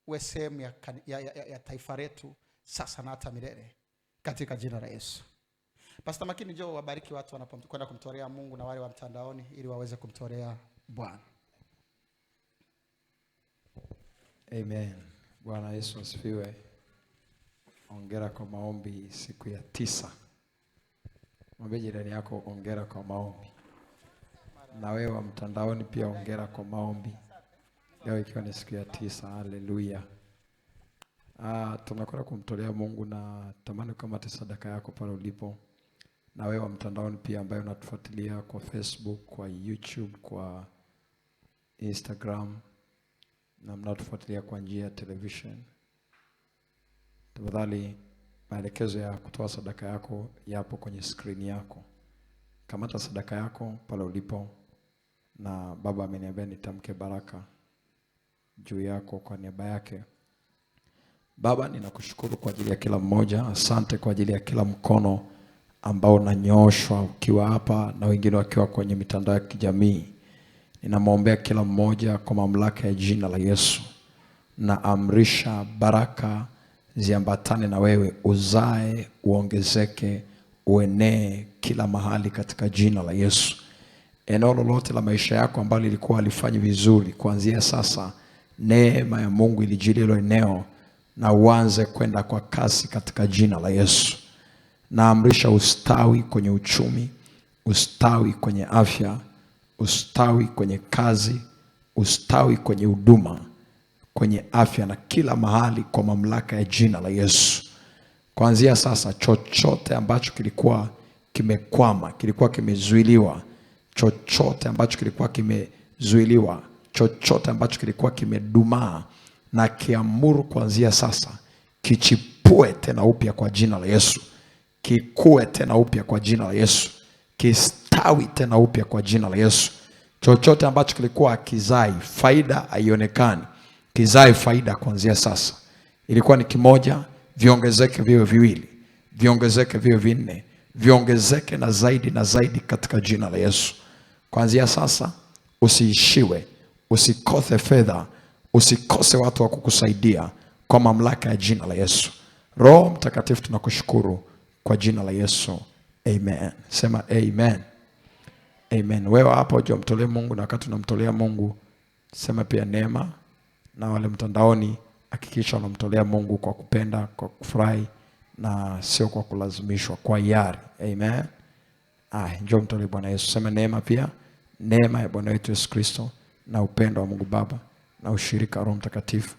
Speaker 1: uwe sehemu ya taifa letu sasa na hata milele, katika jina la Yesu. Pastor Makini, njoo wabariki watu wanapokwenda kumtolea Mungu na wale wa mtandaoni ili waweze kumtolea Bwana.
Speaker 2: Amen. Bwana Yesu asifiwe. Hongera kwa maombi siku ya 9. Mwambie jirani yako hongera kwa maombi. Na wewe wa mtandaoni pia hongera kwa maombi. Leo ikiwa ni siku ya 9, haleluya. Tunakwenda kumtolea Mungu na tamani kama sadaka yako pale ulipo. Na wewe wa mtandaoni pia ambaye unatufuatilia kwa Facebook, kwa YouTube, kwa Instagram, na mnatufuatilia kwa njia ya television. Tafadhali, maelekezo ya kutoa sadaka yako yapo kwenye screen yako. Kamata sadaka yako pale ulipo, na Baba ameniambia nitamke baraka juu yako kwa niaba yake. Baba, ninakushukuru kwa ajili ya kila mmoja. Asante kwa ajili ya kila mkono ambao unanyooshwa ukiwa hapa na wengine wakiwa kwenye mitandao ya kijamii. Ninamwombea kila mmoja kwa mamlaka ya jina la Yesu. Naamrisha baraka ziambatane na wewe, uzae, uongezeke, uenee kila mahali katika jina la Yesu. Eneo lolote la maisha yako ambalo lilikuwa halifanyi vizuri, kuanzia sasa neema ya Mungu ilijilie hilo eneo na uanze kwenda kwa kasi katika jina la Yesu. Naamrisha ustawi kwenye uchumi, ustawi kwenye afya, ustawi kwenye kazi, ustawi kwenye huduma, kwenye afya na kila mahali, kwa mamlaka ya jina la Yesu. Kuanzia sasa, chochote ambacho kilikuwa kimekwama, kilikuwa kimezuiliwa, chochote ambacho kilikuwa kimezuiliwa, chochote ambacho kilikuwa kimedumaa, na kiamuru kuanzia sasa kichipue tena upya kwa jina la Yesu, kikue tena upya kwa jina la Yesu, kistawi tena upya kwa jina la Yesu. Chochote ambacho kilikuwa kizai faida haionekani, kizae faida kuanzia sasa. Ilikuwa ni kimoja, viongezeke viwe viwili, viongezeke viwe vinne, viongezeke na zaidi na zaidi katika jina la Yesu. Kuanzia sasa usiishiwe, usikose fedha, usikose watu wa kukusaidia kwa mamlaka ya jina la Yesu. Roho Mtakatifu, tunakushukuru kwa jina la Yesu, amen. Sema amen. Amen. Wewe hapo hujamtolea Mungu, na wakati unamtolea Mungu sema pia neema, na wale mtandaoni hakikisha unamtolea Mungu kwa kupenda, kwa kufurahi na sio kwa kulazimishwa, kwa hiari. Amen. Njoo mtolee Bwana Yesu. Sema neema pia, neema ya Bwana wetu Yesu Kristo na upendo wa Mungu Baba na ushirika wa Roho Mtakatifu